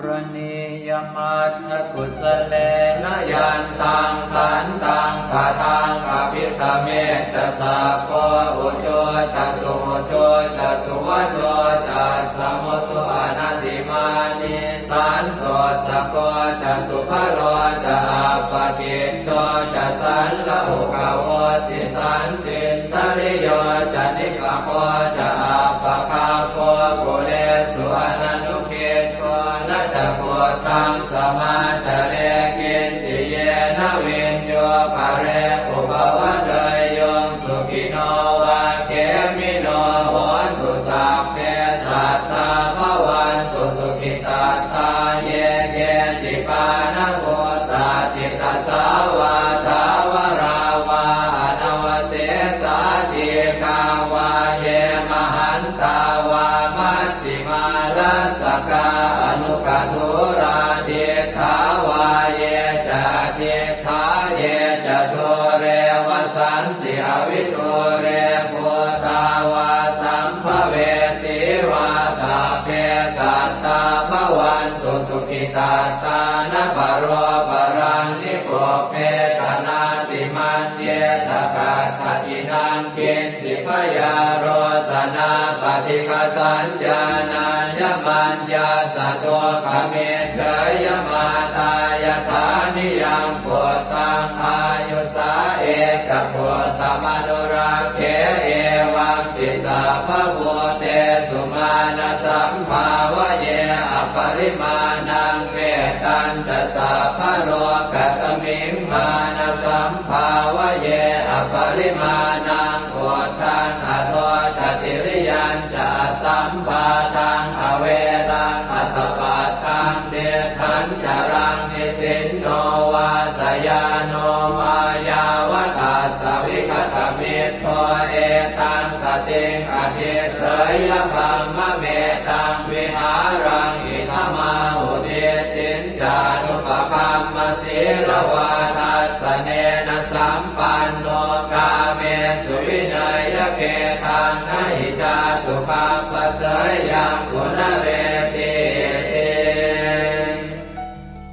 Karaṇīyamatthakusalena yantaṃ santaṃ padaṃ abhisamecca sakko ujū ca suhujū ca suvaco cassa mudu anatimānī santussako ca subharo ca appakicco ca sallahukavutti santindriyo ca nipako ca appagabbho kulesu ananu giddho. Na ca khuddaṃ samācare kiñci yena viññū pare upavadeyyuṃ. Sukhino vā khemino hontu sabbe sattā bhavantu sukhitattā. Ye keci pāṇabhūtatthi tasā vā thāvarā vā anavasesā dīghā vā ye mahantā vā maj jhimā rassakā aṇukathūlā diṭṭhā vā ye ca adiṭṭhā ye ca dūre vasanti avidūre bhūtā vā sambhavesī vā sabbe sattā bhavantu sukhitattā. Na paro paraṃ nikubbetha nātimaññetha katthaci naṃ kiñ ci byārosanā paṭighasaññā nāññamaññassa dukkhamiccheyya. Mātā yathā niyaṃ puttaṃ āyusā ekaputtamanurakkhe evampi sabbabhūtesu mānasambhāvaye aparimāṇaṃ. Mettañca sabbalokasmiṃ mānasambhāvaye aparimāṇaṃ uddhaṃ adho ca tiriyañca asambādhaṃ averaṃ asapattaṃ. Tiṭṭhañcaraṃ nisinno vā sayāno vā yāvatassa vigatamiddho etaṃ satiṃ adhiṭṭheyya brahmametaṃ vihāraṃ idhamāhu. Diṭṭhiñ ca anupagamma sīlavā dassanena sampanno kāmesu vineyya gedhaṃ na hi jātu gabbhaseyyaṃ punaretīti.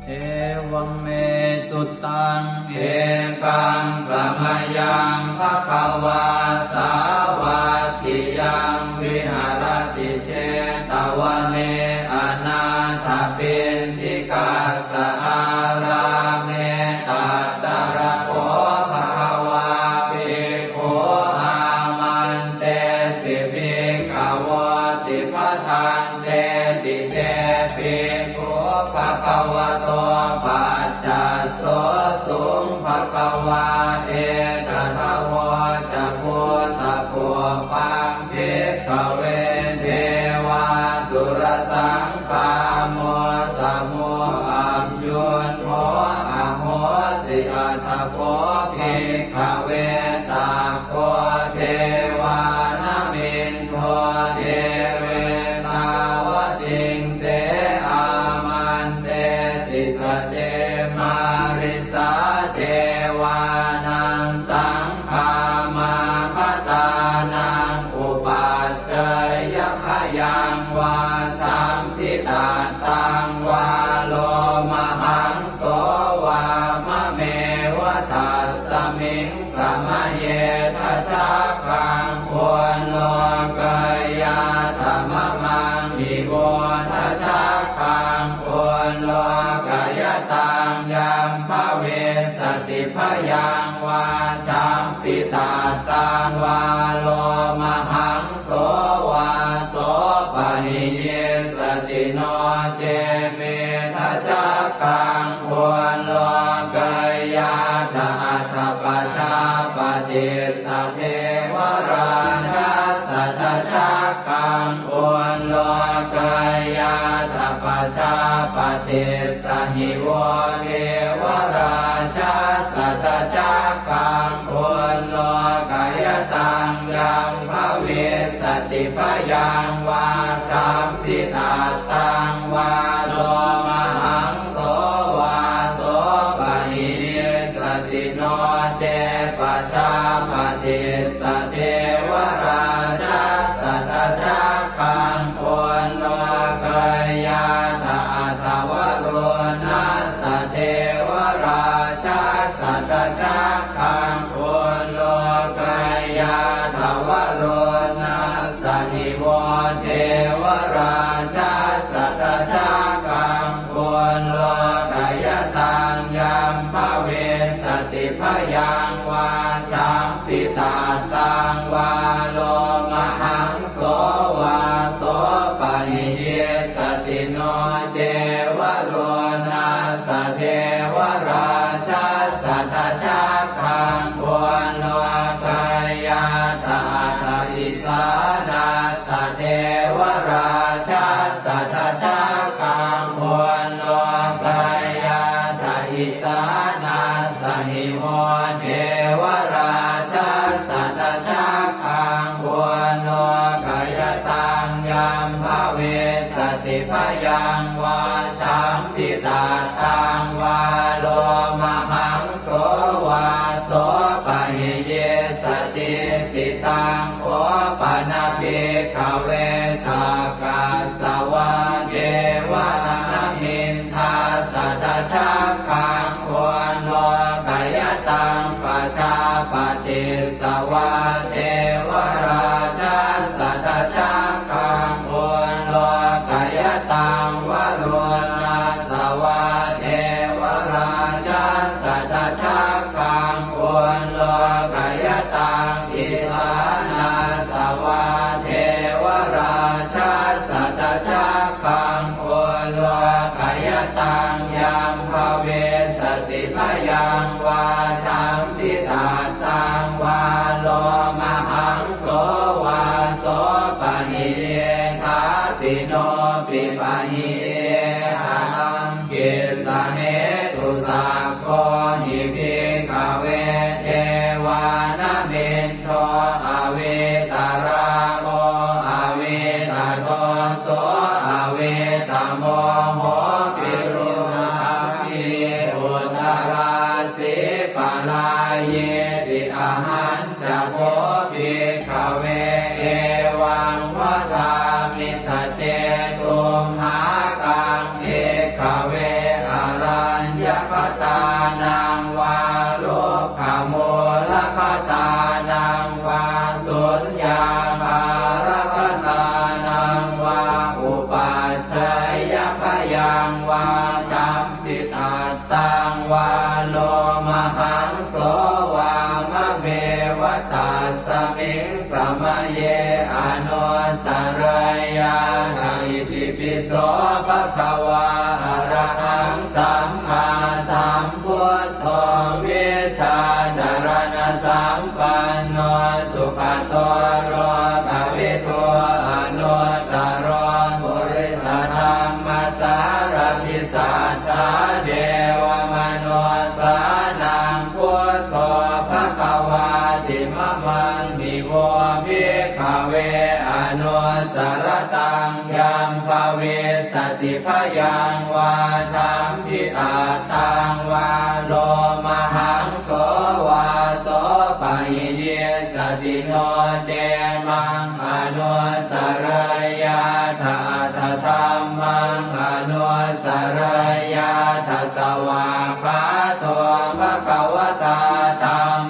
Evaṃ me sutaṃ. Ekaṃ samayaṃ bhagavā sāvatthiyaṃ viharati jetavane anāthapiṇḍikassa ārāme. Tatra kho bhagavā bhikkhū āmantesi bhikkhavoti. Bhadanteti te bhikkhū bhagavato paccassosuṃ. Bhagavā etadavoca. Bhūtapubbaṃ bhikkhave devāsurasaṅ gāmo samo aññuñho ahosi. Atha kho bhikkhave sakko devānamindo devetāvatiṃse āmantesi. Sace mārisā devānaṃ saṅ gāmāgatānaṃ upajjeyya, khayaṃ vā sambhitattaṃ vā lomahaṃso vā mameva tassa Miṃ samaye dajaggaṃ ullokayātha mamaṃ hi vo dajaggaṃ ullokayataṃ yaṃ bhavissati bhayaṃ vā champittattaṃ vā lomahaṃso vā sopahiyissati no ce me dajaggaṃ ullokayātha atha pajāpatissa devarājassa dajaggaṃ ullokayātha pajāpatissa hi vo devarājassa dajaggaṃ ullokayataṃ yaṃ bhavissati bhayaṃ vā champittattaṃ vā lomahaṃso vā sopahiyissati no ce pajāpatissa devarājassa dajaggaṃ ullokayātha atha varuṇassa devarājassa dajaggaṃ ullokayātha varuṇassa hi vo devarājassa dajaggaṃ ullokayataṃ yaṃ bhavissati bhayaṃ vā champittattaṃ vā lomahaṃso vā sopahiyissati no ce varuṇassa devarājassa dajaggaṃ ullokayātha atha isānassa devarājassa dajaggaṃ ullokayātha isānassa hi vo devarājassa dajaggaṃ ullokayataṃ yaṃ bhavissati bhayaṃ vā champittattaṃ vā lomahaṃso vā sopahiyissati. Taṃ kho pana bhikkhave sakkas savā devanāmiṃ dassa dajaggaṃ ullokayataṃ pajāpatissa vā devarājassa dajaggaṃ ullokayataṃ varuṇassa vā devarājassa dajaggaṃ ullokayataṃ isānassa vā devarājassa dajaggaṃ ullokayataṃ yaṃ bhavissati bhayaṃ vā champittattaṃ vā lomahaṃso vā sopahiyye thāpi no pipahiye haraṃ. Kissa hetu sakko hi bhikkhave devānamindo avītarāgo avītadoso avītamoho virūḷhakī uttarāsī parāyīti. Ahañ ca kho bhikkhave evaṃ vadāmi: sace tumhākaṃ bhikkhave araññakatānaṃ vā rukkhamūlakatānaṃ vā suññāgārakatānaṃ vā upajjhāyabhayaṃ vā champittattaṃ vā lomahaṃso vā mameva tasmiṃ samaye anussarayyātha. Itipi so bhagavā arahaṃ sammāsambuddho vijjācaraṇasampanno sugato lokavidū anuttaro purisadammasārathi satthā devamanussānaṃ buddho bhagavāti. Mamaṃ hi vo bhikkhave anussarattaṃ yaṃ bhavissati bhayaṃ vā champittattaṃ vā lomahaṃso vā sopahiyissati no ce maṃ anussarayyātha atha dhammaṃ anussarayyātha. Svākkhāto bhagavatā dham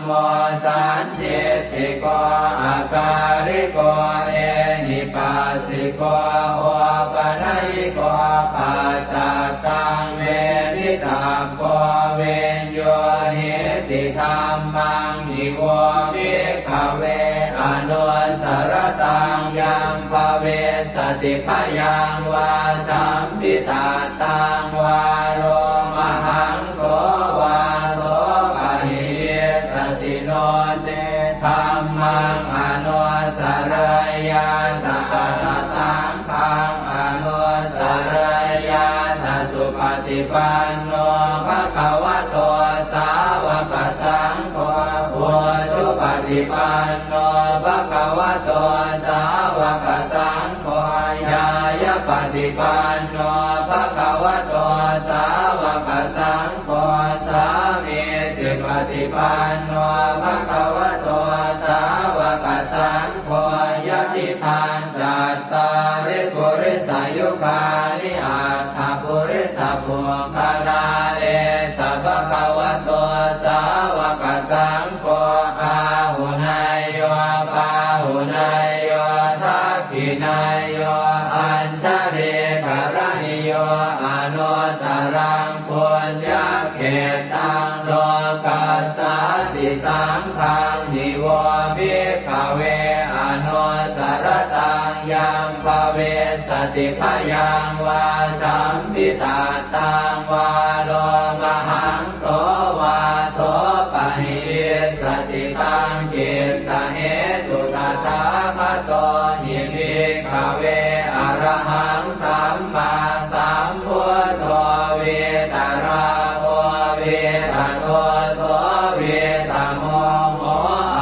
sandiṭṭhiko akāliko ehipassiko opanayiko paccattaṃ veditabbo viññūhīti. Dhammaṃ hi vo bhikkhave anussaratāṃ yaṃ bhavissati bhayaṃ vā sampittattaṃ vā lomahaṃ so vā so pahīyissati no ce dhammaṃ anussarayyātha atha saṅghaṃ anussarayyātha. Supaṭipanno bhagavato sāvakasaṅgho, ujupaṭipanno bhagavato sāvakasaṅgho, ñāyapaṭipanno bhagavato sāvakasaṅgho, sāmīcipaṭipanno bhagavato sāvakasaṅgho, yadidaṃ cattāri purisayugāni aṭṭha purisapuggalā, esa bhagavato sāvakasaṅgho, āhuneyyo pāhuneyyo dakkhiṇeyyo añjalikaraṇīyo anuttaraṃ puññakkhettaṃ lokassāti. Saṅghaṃ hi vo bhikkhave anussaratāṃ yaṃ bhavissati bhayaṃ vā sampittattaṃ vā lomahaṃ so vā so pahīyissati. Taṃ kissa hetu tathāgato hi bhikkhave arahaṃ sammāsambuddho vītarāgo vītadoso vītamoho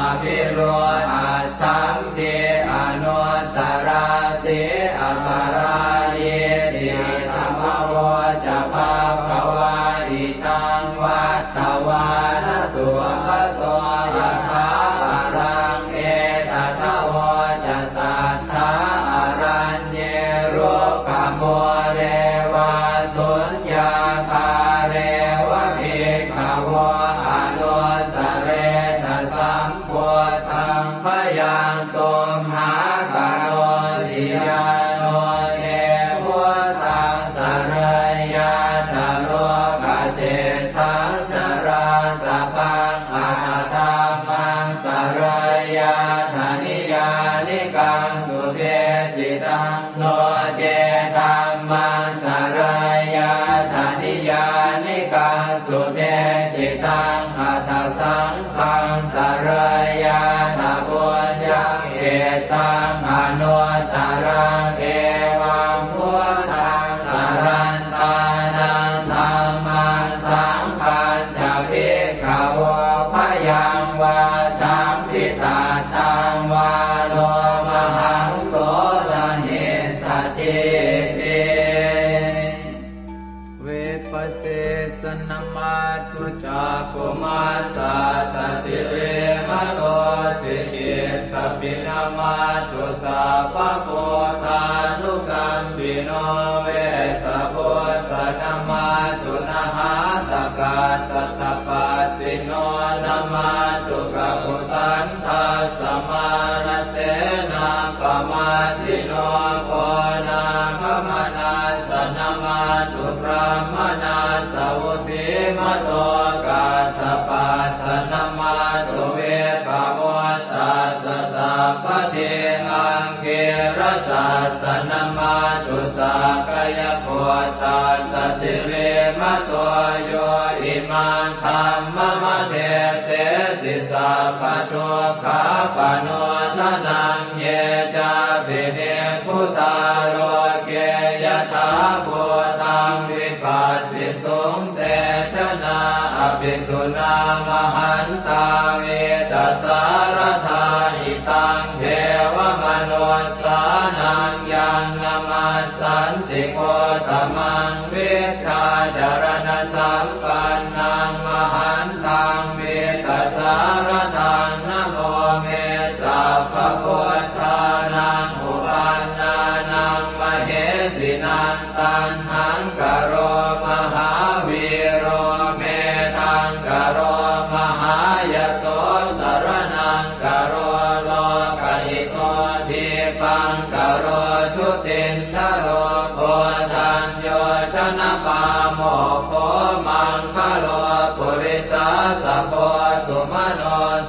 abhirūḷhaccham ti anussarati aparājīti. Idamavoca bhagavā. Idaṃ vattavāna sugato yathābalaṃ etadavoca satthā araññe rukkhamūle vā suññāgāre va bhikkhavo anussaretha sam buddhaṃ bhayaṃ tumhākarosi. Yāno te buddhaṃ sarayyātha lokaseṭṭhaṃ narāsabhaṃ atha dhammaṃ sarayyātha niyyānikaṃ sudesitaṃ, no ce dhammaṃ sarayyātha niyyānikaṃ sudesitaṃ, atha saṅghaṃ sarayyātha puññakkhettaṃ anuttaraṃ. Evaṃ buddhaṃ sarantānaṃ dhammaṃ saṅghañca bhikkhavo bhayaṃ vā sampittattaṃ vā lomahaṃso na hessatīti. Vipassissa namatthu cakkhumantassa sirīmato, sikhītsapi namatthu sabbabuddhānukampino, vessabhussa namatthu nhātakassa tapassino, namatthu kakusandhassa mārasenappamaddino, konāgamanassa namatthu brāhmaṇassa vusīmato, kassapassa namatthu vippamuttassa sabbadhi, aṅgīrasassa namatthu sakyaputtassa sirīmato, yo imaṃ dhammamādessesi sabbadukkhāpanūdanaṃ. Ye cāpi nibbu tā loke yathābhūtaṃ vipassisuṃ, te janā apisuṇā mahantā vītasāradā. Idaṃ devamanussānaṃ yaṃ namassanti Gotamaṃ, vijjācaraṇasampannaṃ mahantaṃ vītasāradaṃ. Namo me sabbabuddhānaṃ uppannānaṃ mahesinaṃ, taṇhaṅkaro mahāvīro medhaṅkaro mahāyaso,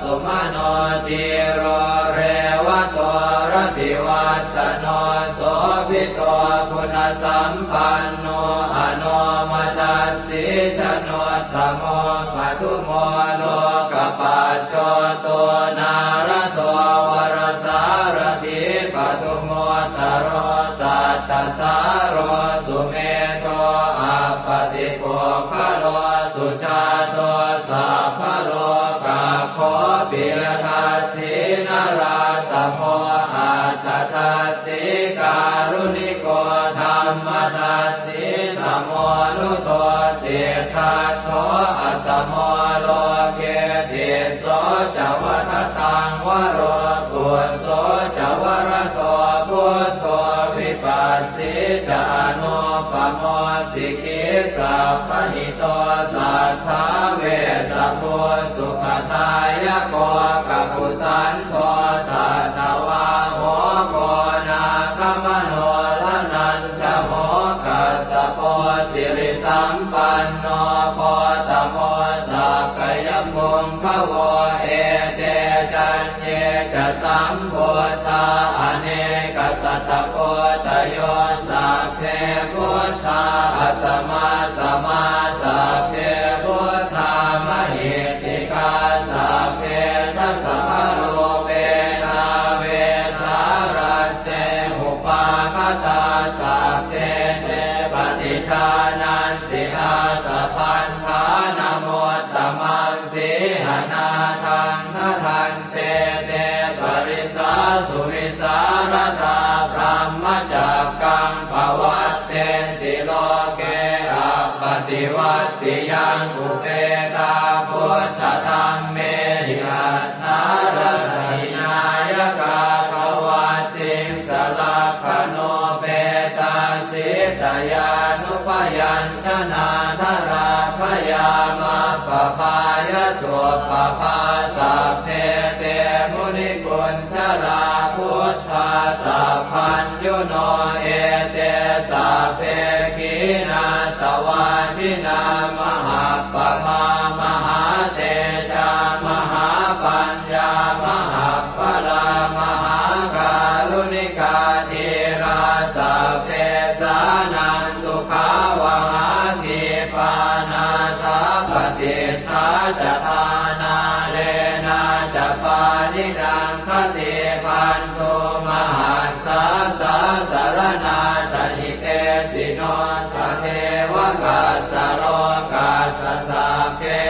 sumano dhīro revato rativassano sobhito guṇasampanno anomadassī januttamo padumo lokapajjoto nārado varasārathī padumu ttaro sattasāro sumedho appatipuggalo sujāto sabbalokaggo piyadassī narāsamo atthadassī kāruṇiko dhammadassī tamonudo siddhattho asamo loke tisso ca vadataṃ varo phusso ca varado buddho vipassī ca anūpamo sikhī sabbahito satthā vessabhū sukhadāyako kakusandho satthavāho koṇāgamano dhananjavo kassapo sirisampanno gotamo sakyapuṅgavo ete caññe ca sambuddhā anekasatakoṭayo sabbe buddhā asamasamā sabbe buddhā mahiddhikā sabbe dasabalūpena vesāraje upāgatā sabbe te paṭijānanti ātappamāṇamuttamaṃ sīhanāthaṃ bhaddante te parisāsu vivhāratā brahmacakkaṃ pavattenti loke appaṭivattiyaṃ upetā buddhadhammehi atthāratahināyakā pavatthiṃsa lakkhaṇupetā sītyānubyañjanādharā bhayamappaphāya suppabhā sabbe te munikuñjarā buddhā sabbaññuno ete sabbe khīṇāsavā jinā mahappamā mahātejā mahāpaññā mahappalā mahākāruṇikā dhīrā sabbesānaṃ sukhāvahā khīpā nāthapaṭiṭṭhā ca dhānālena ca pāṇinaṃ khaṇībhantū mahassā sāsaraṇā ca hitesino tatheva kassa lokassa sabbe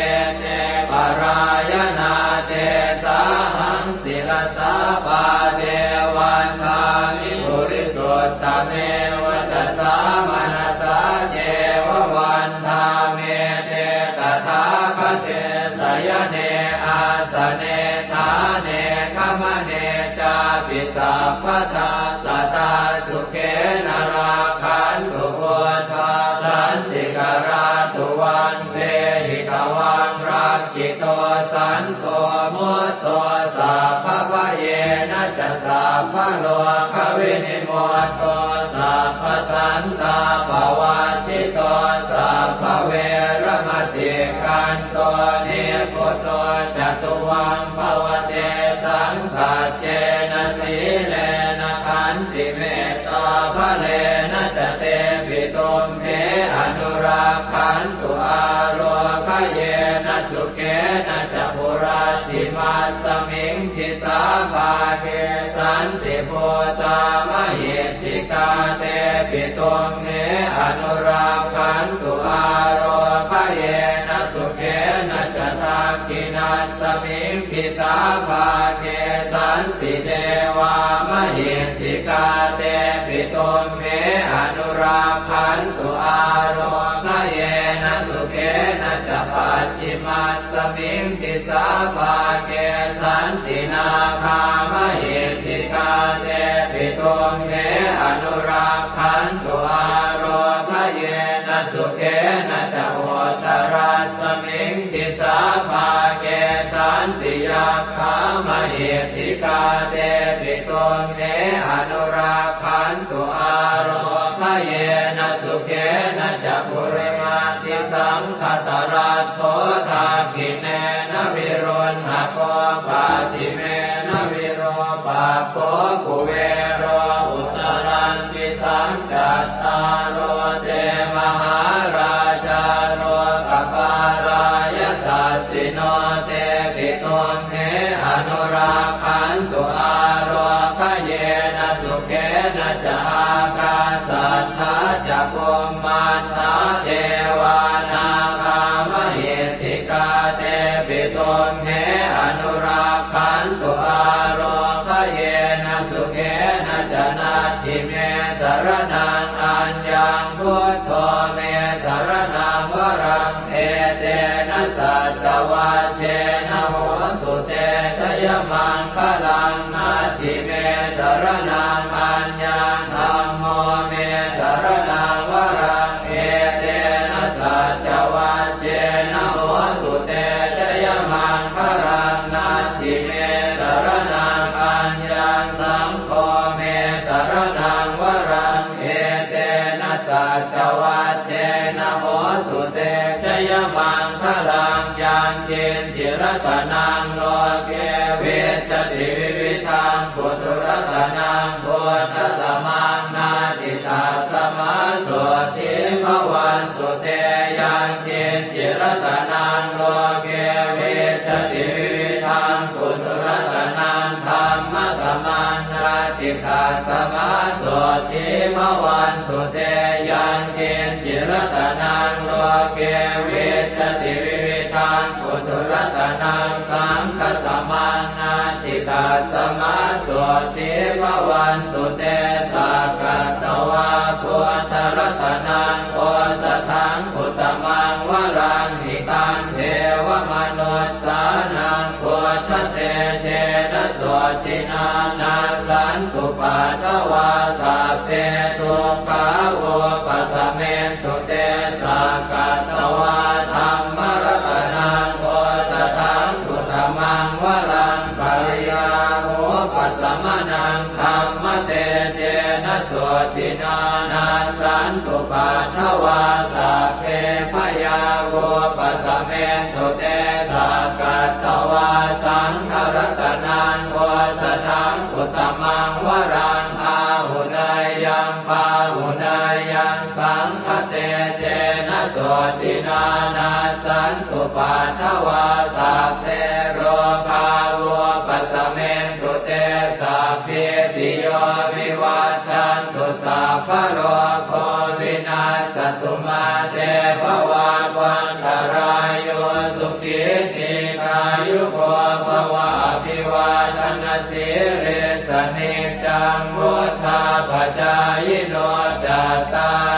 ete parāyanā tesāhaṃ sirasā pāde vandāmi purisuttame vacasā manasā ceva vandāmete tathāgate sayane āsane ṭhāne gamane cāpi sabbadā sadā sukhena rakkhantu buddhā santikarā tuvaṃ dehi tvaṃ rakkhito santo mutto sabbabhayena ca sabbarogavinimutto sabbasantāpavajjito sabbaveramatikkanto nibbuto ca tuvaṃ bhava tesaṃ saccena sīlena khantimettābalena ca tepi tumhe anurakkhantu ārogyena sukhena ca hurattimasmiṃ disābhāge santibhūtā mahiddhikā tepi tumhe anurakkhantu ārogyena sukhena ca dakkhiṇasmiṃ disābhāge santidevā mahiddhikā tepi tumhe anurakkhantu ārogyena sukhena ca pacchimasmiṃ disābhāge santi nāgā mahiddhikā tepi tumhe anurakkhantu ārogyena sukhena ca uttarasmiṃ disābhāge santi yakkhā mahiddhikā tepi tumhe anurakkhantu ārogyena yena sukhena ca purimaṃ. Disaṃ dhataraṭṭho dakkhiṇena viruḷhako pacchimena virūpakkho kuvero uttaraṃ disaṃ. Cattāro te mahārājā lokapālā yasassino tepi tumhe anurakkhantu ālokayena sukhena ca. Ākāsaṭṭhā ca bhummaṭṭhā devā nāgā mahiddhikā tepi tumhe anurakkhantu ālokayena sukhena ca. Natthi me saraṇaṃ aññaṃ, buddho me saraṇaṃ varaṃ, etena saccavajjena hotu te jayamaṅgalaṃ. Natthi me saraṇaṃ aññaṃ, dhammo me saraṇaṃ varaṃ, etena saccavajjena hotu te jayamaṅgalaṃ. Natthi me saraṇaṃ aññaṃ, saṅgho me saraṇaṃ varaṃ, etena saccavajjena hotu te jayamaṅgalaṃ. Yaṅkiñci ratanaṃ loke vijjati vividhaṃ puthu, ratanaṃ buddhasamaṃ natthi, tasmā sotthī bhavantu te. Yaṅkiñci ratanaṃ loke vijjati vividhaṃ puthu, ratanaṃ dhammasamaṃ natthi, tasmā sotthī bhavantu te. Yaṅkiñci ratanaṃ loke vijjati vividhaṃ puthu, ratanaṃ saṅghasamaṃ natthi, tasmā sotthī bhavantu te. Sakkatvā buddharatanaṃ osathaṃ uttamaṃ varaṃ, hitaṃ devamanussānaṃ buddhatejena sotthinā, nassantupaddavā sabbe dukkhā vūpasamentu te. Sakkatvā dhammaratanaṃ osathaṃ uttamaṃ varaṃ, pariḷāhūpasamanaṃ dhammatejena sotthinā, nassantupaddavā sabbe bhayā vūpasamentu te. Sakkatvā saṅgharatanaṃ osathaṃ uttamaṃ varaṃ, āhuneyyaṃ pāhuneyyaṃ saṅghatejena sotthinā, nassantupaddavā sabbe rogā vūpasamentu te. Sabbītiyo vivajjantu, sabbarogo vinassatu, mā te bhavatvantarāyo, sukhī dīghāyuko bhava. Abhivādanasīlissa niccaṃ vuḍḍhāpacāyino cattāri